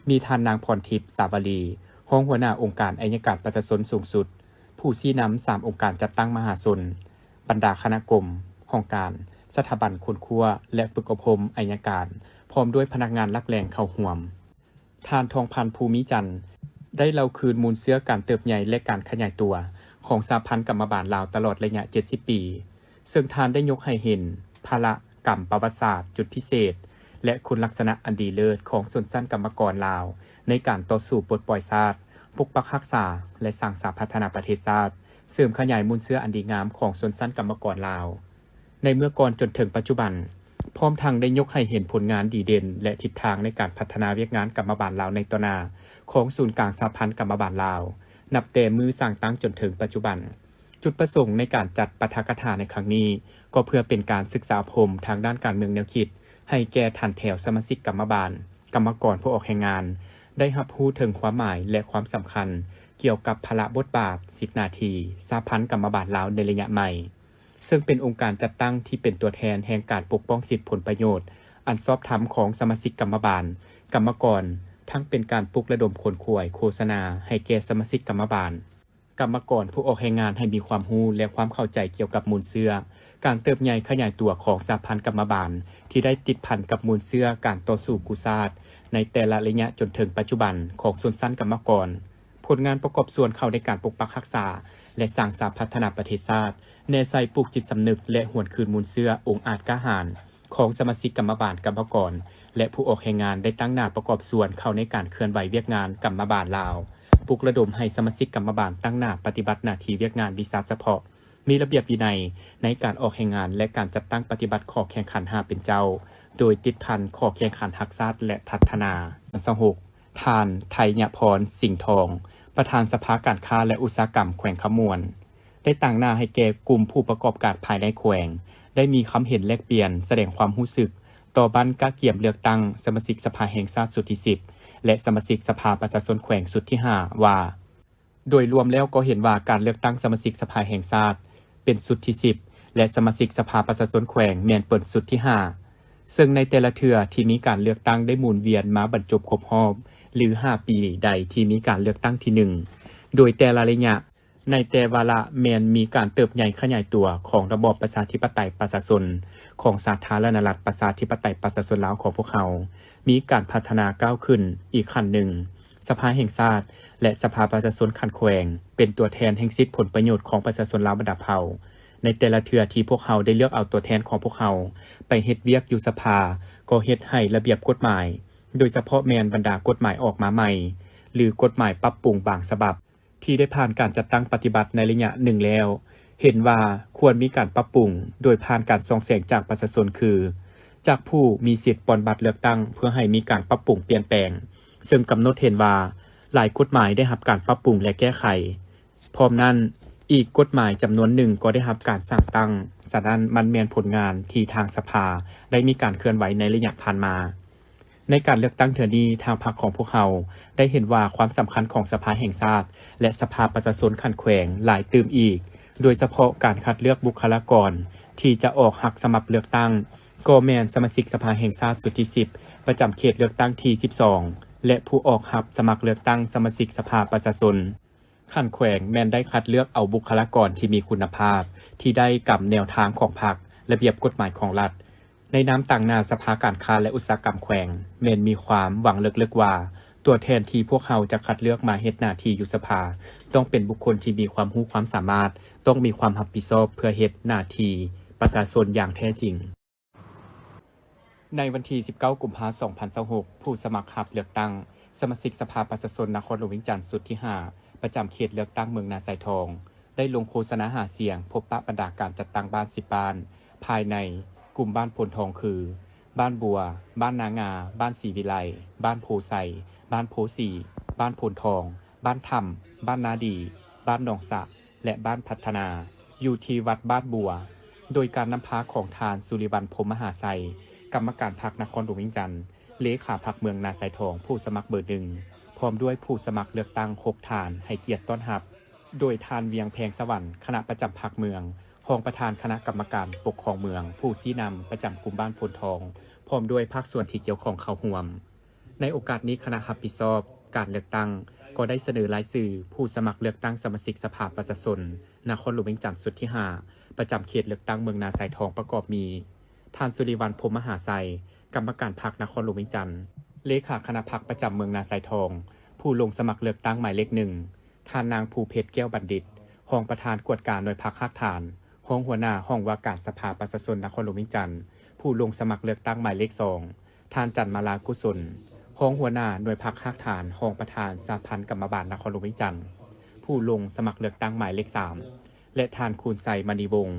ມີທ່ານນາງ ພອນທິບ ສາວະລີ ຮອງຫົວໜ້າອົງການໄອຍະການປະຊາຊົນສູງສຸດ, ຜູ້ຊີ້ນຳສາມອົງການຈັດຕັ້ງມະຫາຊົນ, ບັນດາຄະນະກົມ, ຫ້ອງການ, ສະຖາບັນຄົ້ນຄວ້າ ແລະ ຝຶກອົບຮົມໄອຍະການ, ພ້ອມດ້ວຍພະນັກງານຫຼັກແຫຼ່ງເຂົ້າຮ່ວມ. ທ່ານ ທອງພັນ ພູມີຈັນ ໄດ້ເລົ່າຄືນມູນເຊື້ອການເຕີບໃຫຍ່ ແລະ ການຂະຫຍາຍຕົວຂອງສະຫະພັນກຳມະບານລາວຕະຫຼອດໄລຍະເຈັດສິບປີ, ເຊິ່ງທ່ານໄດ້ຍົກໃຫ້ເຫັນພາລະກຳປະຫວັດສາດ, ຈຸດພິເສດ ແລະ ຄຸນລັກສະນະອັນດີເລີດຂອງຊົນຊັ້ນກຳມະກອນລາວ ໃນການຕໍ່ສູ້ປົດປ່ອຍຊາດ, ປົກປັກຮັກສາ ແລະ ສ້າງສາພັດທະນາປະເທດຊາດ, ເສີມຂະຫຍາຍມູນເຊື້ອອັນດີງາມຂອງຊົນຊັ້ນກຳມະກອນລາວ ໃນເມື່ອກ່ອນຈົນເຖິງປັດຈຸບັນ, ພ້ອມທັງໄດ້ຍົກໃຫ້ເຫັນຜົນງານດີເດັ່ນ ແລະ ທິດທາງໃນການພັດທະນາວຽກງານກຳມະບານລາວໃນຕໍ່ໜ້າຂອງສູນກາງສະຫະພັນກຳມະບານລາວ, ນັບແຕ່ມື້ສ້າງຕັ້ງຈົນເຖິງປັດຈຸບັນ. ຈຸດປະສົງໃນການຈັດປາຖະກະຖາໃນຄັ້ງນີ້ ກໍເພື່ອເປັນການສຶກສາອົບຮົມທາງດ້ານການເມືອງແນວຄິດ ໃຫ້ແກ່ຖັນແຖວສະມາຊິກກຳມະບານ, ກຳມະກອນຜູ້ອອກແຮງງານ ໄດ້ຮັບຮູ້ເຖິງຄວາມໝາຍ ແລະ ຄວາມສຳຄັນກ່ຽວກັບພາລະບົດບາດ, ສິດໜ້າທີ່ ສະຫະພັນກຳມະບານລາວໃນໄລຍະໃໝ່. ເຊິ່ງເປັນອົງການຈັດຕັ້ງທີ່ເປັນຕົວແທນແຫ່ງການປົກປ້ອງສິດຜົນປະໂຫຍດອັນຊອບທຳຂອງສະມາຊິກກຳມະບານ, ກຳມະກອນ, ທັງເປັນການປຸກລະດົມຂົນຂວາຍໂຄສະນາໃຫ້ແກ່ສະມາຊິກກຳມະບານ, ກຳມະກອນ, ຜູ້ອອກແຮງງານໃຫ້ມີຄວາມຮູ້ ແລະ ຄວາມເຂົ້າໃຈກ່ຽວກັບມູນເຊື້ອການເຕີບໃຫຍ່ຂະຫຍາຍຕົວຂອງສະຫະພັນກຳມະບານ ທີ່ໄດ້ຕິດພັນກັບມູນເຊື້ອການຕໍ່ສູ້ກູ້ຊາດໃນແຕ່ລະໄລຍະຈົນເຖິງປັດຈຸບັນຂອງຊົນຊັ້ນກຳມະກອນ. ຜົນງານປະກອບສ່ວນເຂົ້າໃນການປົກປັກຮັກສາ ແລະ ສ້າງສາພັດທະນາປະເທດຊາດ ແນໃສ່ປູກຈິດສຳນຶກ ແລະ ຫວນຄືນມູນເຊື້ອອົງອາດກ້າຫານຂອງສະມາຊິກກຳມະບານ, ກຳມະກອນ ແລະ ຜູ້ອອກແຮງງານໄດ້ຕັ້ງໜ້າປະກອບສ່ວນເຂົ້າໃນການເຄື່ອນໄຫວວຽກງານກຳມະບານລາວ, ປຸກລະດົມໃຫ້ສະມາຊິກກຳມະບານຕັ້ງໜ້າປະຕິບັດໜ້າທີ່ວຽກງານວິຊາສະເພາະ, ມີລະບຽບວິໄນໃນການອອກແຮງງານ ແລະ ການຈັດຕັ້ງປະຕິບັດຂໍ້ແຂ່ງຂັນຫ້າເປັນເຈົ້າ, ໂດຍຕິດພັນຂໍ້ແຂ່ງຂັນຮັກຊາດ ແລະ ພັດທະນາ. ສອງ ທ່ານ ໄທຍະພອນ ສິງທອງ, ປະທານສະພາການຄ້າ ແລະ ອຸດສາຫະກຳແຂວງຄຳມ່ວນ ໄດ້ຕາງໜ້າໃຫ້ແກ່ກຸ່ມຜູ້ປະກອບການພາຍໃນແຂວງ ໄດ້ມີຄຳເຫັນແລກປ່ຽນສະແດງຄວາມຮູ້ສຶກຕໍ່ບັ້ນກະກຽມເລືອກຕັ້ງສະມາຊິກສະພາແຫ່ງຊາດຊຸດທີສິບ ແລະ ສະມາຊິກສະພາປະຊາຊົນແຂວງຊຸດທີຫ້າ ວ່າ ໂດຍລວມແລ້ວກໍເຫັນວ່າການເລືອກຕັ້ງສະມາຊິກສະພາແຫ່ງຊາດເປັນຊຸດທີສິບ ແລະ ສະມາຊິກສະພາປະຊາຊົນແຂວງແມ່ນເປັນຊຸດທີຫ້າ ເຊິ່ງໃນແຕ່ລະເທື່ອທີ່ມີການເລືອກຕັ້ງໄດ້ໝູນວຽນມາບັນຈົບຄົບຮອບ ຫຼື ຫ້າປີໃດທີ່ມີການເລືອກຕັ້ງທີໜຶ່ງ ໂດຍແຕ່ລະໄລຍະ ໃນແຕ່ວາລະແມ່ນມີການເຕີບໃຫຍ່ຂະຫຍາຍຕົວຂອງລະບອບປະຊາທິປະໄຕປະຊາຊົນຂອງສາທາລະນະລັດປະຊາທິປະໄຕປະຊາຊົນລາວຂອງພວກເຮົາ ມີການພັດທະນາກ້າວຂຶ້ນອີກຂັ້ນໜຶ່ງ. ສະພາແຫ່ງຊາດ ແລະ ສະພາປະຊາຊົນຂັ້ນແຂວງ ເປັນຕົວແທນແຫ່ງສິດຜົນປະໂຫຍດຂອງປະຊາຊົນລາວບັນດາເຜົ່າ. ໃນແຕ່ລະເທື່ອທີ່ພວກເຮົາໄດ້ເລືອກເອົາຕົວແທນຂອງພວກເຮົາໄປເຮັດວຽກຢູ່ສະພາ, ກໍເຮັດໃຫ້ລະບຽບກົດໝາຍ, ໂດຍສະເພາະແມ່ນບັນດາກົດໝາຍອອກມາໃໝ່ ຫຼື ກົດໝາຍປັບປຸງບາງສະບັບ ທີ່ໄດ້ຜ່ານການຈັດຕັ້ງປະຕິບັດໃນໄລຍະໜຶ່ງແລ້ວ ເຫັນວ່າຄວນມີການປັບປຸງໂດຍຜ່ານການສ່ອງແສງຈາກປະຊາຊົນ ຄື ຈາກຜູ້ມີສິດປ່ອນບັດເລືອກຕັ້ງ ເພື່ອໃຫ້ມີການປັບປຸງປ່ຽນແປງ, ເຊິ່ງກຳນົດເຫັນວ່າຫຼາຍກົດໝາຍໄດ້ຮັບການປັບປຸງ ແລະ ແກ້ໄຂ. ພ້ອມນັ້ນ, ອີກກົດໝາຍຈຳນວນໜຶ່ງກໍໄດ້ຮັບການສ້າງຕັ້ງ, ສະນັ້ນມັນແມ່ນຜົນງານທີ່ທາງສະພາໄດ້ມີການເຄື່ອນໄຫວໃນໄລຍະຜ່ານມາ. ໃນການເລືອກຕັ້ງເທື່ອນີ້, ທາງພັກຂອງພວກເຮົາໄດ້ເຫັນວ່າຄວາມສຳຄັນຂອງສະພາແຫ່ງຊາດ ແລະ ສະພາປະຊາຊົນຂັ້ນແຂວງຫຼາຍຕື່ມອີກ, ໂດຍສະເພາະການຄັດເລືອກບຸກຄະລາກອນທີ່ຈະອອກຮັບສະໝັກເລືອກຕັ້ງ ກໍແມ່ນສະມາຊິກສະພາແຫ່ງຊາດຊຸດທີສິບ ປະຈຳເຂດເລືອກຕັ້ງທີສິບສອງ ແລະ ຜູ້ອອກຮັບສະໝັກເລືອກຕັ້ງສະມາຊິກສະພາປະຊາຊົນ ຂັ້ນແຂວງແມ່ນໄດ້ຄັດເລືອກເອົາບຸກຄະລາກອນທີ່ມີຄຸນນະພາບ, ທີ່ໄດ້ກຳແນວທາງຂອງພັກ, ລະບຽບກົດໝາຍຂອງລັດ. ໃນນາມຕາງໜ້າສະພາການຄ້າ ແລະ ອຸດສາຫະກຳແຂວງ ແມ່ນມີຄວາມຫວັງເລິກໆວ່າ ຕົວແທນທີ່ພວກເຮົາຈະຄັດເລືອກມາເຮັດໜ້າທີ່ຢູ່ສະພາ ຕ້ອງເປັນບຸກຄົນທີ່ມີຄວາມຮູ້ຄວາມສາມາດ, ຕ້ອງມີຄວາມຮັບຜິດຊອບເພື່ອເຮັດໜ້າທີ່ປະຊາຊົນຢ່າງແທ້ຈິງ. ໃນວັນທີສິບເກົ້າ ກຸມພາ ສອງພັນຊາວຫົກ ຜູ້ສະໝັກຮັບເລືອກຕັ້ງສະມາຊິກສະພາປະຊາຊົນນະຄອນຫຼວງວຽງຈັນຊຸດທີຫ້າ ປະຈຳເຂດເລືອກຕັ້ງເມືອງນາຊາຍທອງ ໄດ້ລົງໂຄສະນາຫາສຽງ ພົບປະບັນດາການຈັດຕັ້ງບ້ານສິບບ້ານ ພາຍໃນກຸ່ມບ້ານໂພນທອງ ຄື ບ້ານບົວ, ບ້ານນາງາ, ບ້ານສີວິໄລ, ບ້ານໂພໄຊ, ບ້ານໂພສີ, ບ້ານໂພນທອງ, ບ້ານຖ້ຳ, ບ້ານນາດີ, ບ້ານໜອງສະ ແລະ ບ້ານພັດທະນາ ຢູ່ທີ່ວັດບ້ານບົວ ໂດຍການນຳພາຂອງທ່ານ ສຸລິວັນ ພົມມະຫາໄຊ ກຳມະການພັກນະຄອນຫຼວງວຽງຈັນ, ເລຂາພັກເມືອງນາຊາຍທອງ ຜູ້ສະໝັກເບີໜຶ່ງ ພ້ອມດ້ວຍຜູ້ສະໝັກເລືອກຕັ້ງຫົກທ່ານໃຫ້ກຽດຕ້ອນຮັບ, ໂດຍທ່ານ ວຽງແພງສະຫວັນ ຄະນະປະຈຳພັກເມືອງ, ຮອງປະທານຄະນະກຳມະການປົກຄອງເມືອງ, ຜູ້ຊີ້ນຳປະຈຳກຸ່ມບ້ານໂພນທອງ ພ້ອມດ້ວຍພາກສ່ວນທີ່ກ່ຽວຂ້ອງເຂົ້າຮ່ວມ. ໃນໂອກາດນີ້ ຄະນະຮັບຜິດຊອບການເລືອກຕັ້ງກໍໄດ້ສະເໜີລາຍຊື່ຜູ້ສະໝັກເລືອກຕັ້ງສະມາຊິກສະພາປະຊາຊົນນະຄອນຫຼວງວຽງຈັນຊຸດທີຫ້າ ປະຈຳເຂດເລືອກຕັ້ງເມືອງນາຊາຍທອງ ປະກອບມີ ທ່ານ ສຸລິວັນ ພົມມະຫາໄຊ ກຳມະການພັກນະຄອນຫຼວງວຽງຈັນ, ເລຂາຄະນະພັກປະຈຳເມືອງນາຊາຍທອງ ຜູ້ລົງສະໝັກເລືອກຕັ້ງໝາຍເລກໜຶ່ງ, ທ່ານນາງ ພູເພັດ ແກ້ວບັນດິດ ຮອງປະທານກວດກາໜ່ວຍພັກຮາກຖານ, ຮອງຫົວໜ້າຫ້ອງວ່າການສະພາປະຊາຊົນນະຄອນຫຼວງວຽງຈັນ ຜູ້ລົງສະໝັກເລືອກຕັ້ງໝາຍເລກສອງ, ທ່ານ ຈັນມາລາ ກຸສົນ ຮອງຫົວໜ້າໜ່ວຍພັກຮາກຖານ ຮອງປະທານສະຫະພັນກຳມະບານນະຄອນຫຼວງວຽງຈັນ ຜູ້ລົງສະໝັກເລືອກຕັ້ງໝາຍເລກສາມ ແລະ ທ່ານ ຄູນໄຊ ມະນີວົງ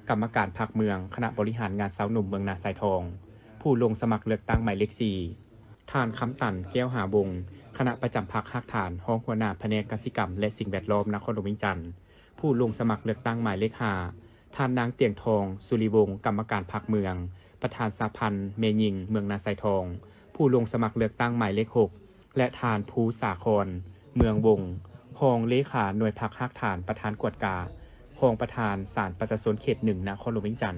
ກຳມະການພັກເມືອງ ຄະນະບໍລິຫານງານຊາວໜຸ່ມເມືອງນາຊາຍທອງ ຜູ້ລົງສະໝັກເລືອກຕັ້ງໝາຍເລກສີ່, ທ່ານ ຄຳຕັນ ແກ້ວຫາວົງ ຄະນະປະຈຳພັກຮາກຖານ ຮອງຫົວໜ້າພະແນກກະສິກຳ ແລະ ສິ່ງແວດລ້ອມນະຄອນຫຼວງວຽງຈັນ ຜູ້ລົງສະໝັກເລືອກຕັ້ງໝາຍເລກຫ້າ, ທ່ານນາງ ຕຽງທອງ ສຸລິວົງ ກຳມະການພັກເມືອງ ປະທານສະຫະພັນແມ່ຍິງເມືອງນາຊາຍທອງ ຜູ້ລົງສະໝັກເລືອກຕັ້ງໝາຍເລກຫົກ ແລະ ທ່ານ ພູສາຄອນ ເມືອງວົງ ຮອງເລຂາໜ່ວຍພັກຮາກຖານ ປະທານກວດກາ ຮອງປະທານສານປະຊາຊົນເຂດໜຶ່ງ ນະຄອນຫຼວງວຽງຈັນ.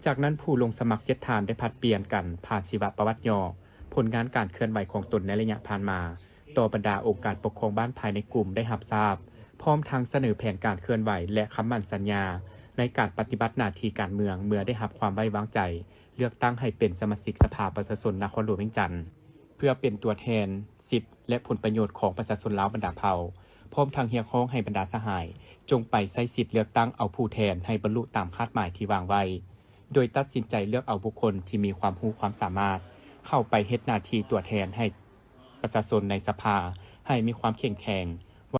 ຈາກນັ້ນຜູ້ລົງສະໝັກເຈັດທ່ານໄດ້ຜັດປ່ຽນກັນຜ່ານຊີວະປະຫວັດຫຍໍ້ ຜົນງານການເຄື່ອນໄຫວຂອງຕົນໃນໄລຍະຜ່ານມາ ຕໍ່ບັນດາອົງການປົກຄອງບ້ານພາຍໃນກຸ່ມໄດ້ຮັບຊາບ, ພ້ອມທັງສະເໜີແຜນການເຄື່ອນໄຫວ ແລະ ຄຳໝັ້ນສັນຍາໃນການປະຕິບັດໜ້າທີ່ການເມືອງ ເມື່ອໄດ້ຮັບຄວາມໄວ້ວາງໃຈເລືອກຕັ້ງໃຫ້ເປັນສະມາຊິກສະພາປະຊາຊົນນະຄອນຫຼວງວຽງຈັນ ເພື່ອເປັນຕົວແທນສິດ ແລະ ຜົນປະໂຫຍດຂອງປະຊາຊົນລາວບັນດາເຜົ່າ, ພ້ອມທັງຮຽກຮ້ອງໃຫ້ບັນດາສະຫາຍ ຈົ່ງໄປໃຊ້ສິດເລືອກຕັ້ງເອົາຜູ້ແທນໃຫ້ບັນລຸຕາມຄາດໝາຍທີ່ວາງໄວ້, ໂດຍຕັດສິນໃຈເລືອກເອົາບຸກຄົນທີ່ມີຄວາມຮູ້ຄວາມສາມາດ ເຂົ້າໄປເຮັດໜ້າທີ່ຕົວແທນໃຫ້ປະຊາຊົນໃນສະພາ ໃຫ້ມີຄວາມເຂັ້ມແຂງ,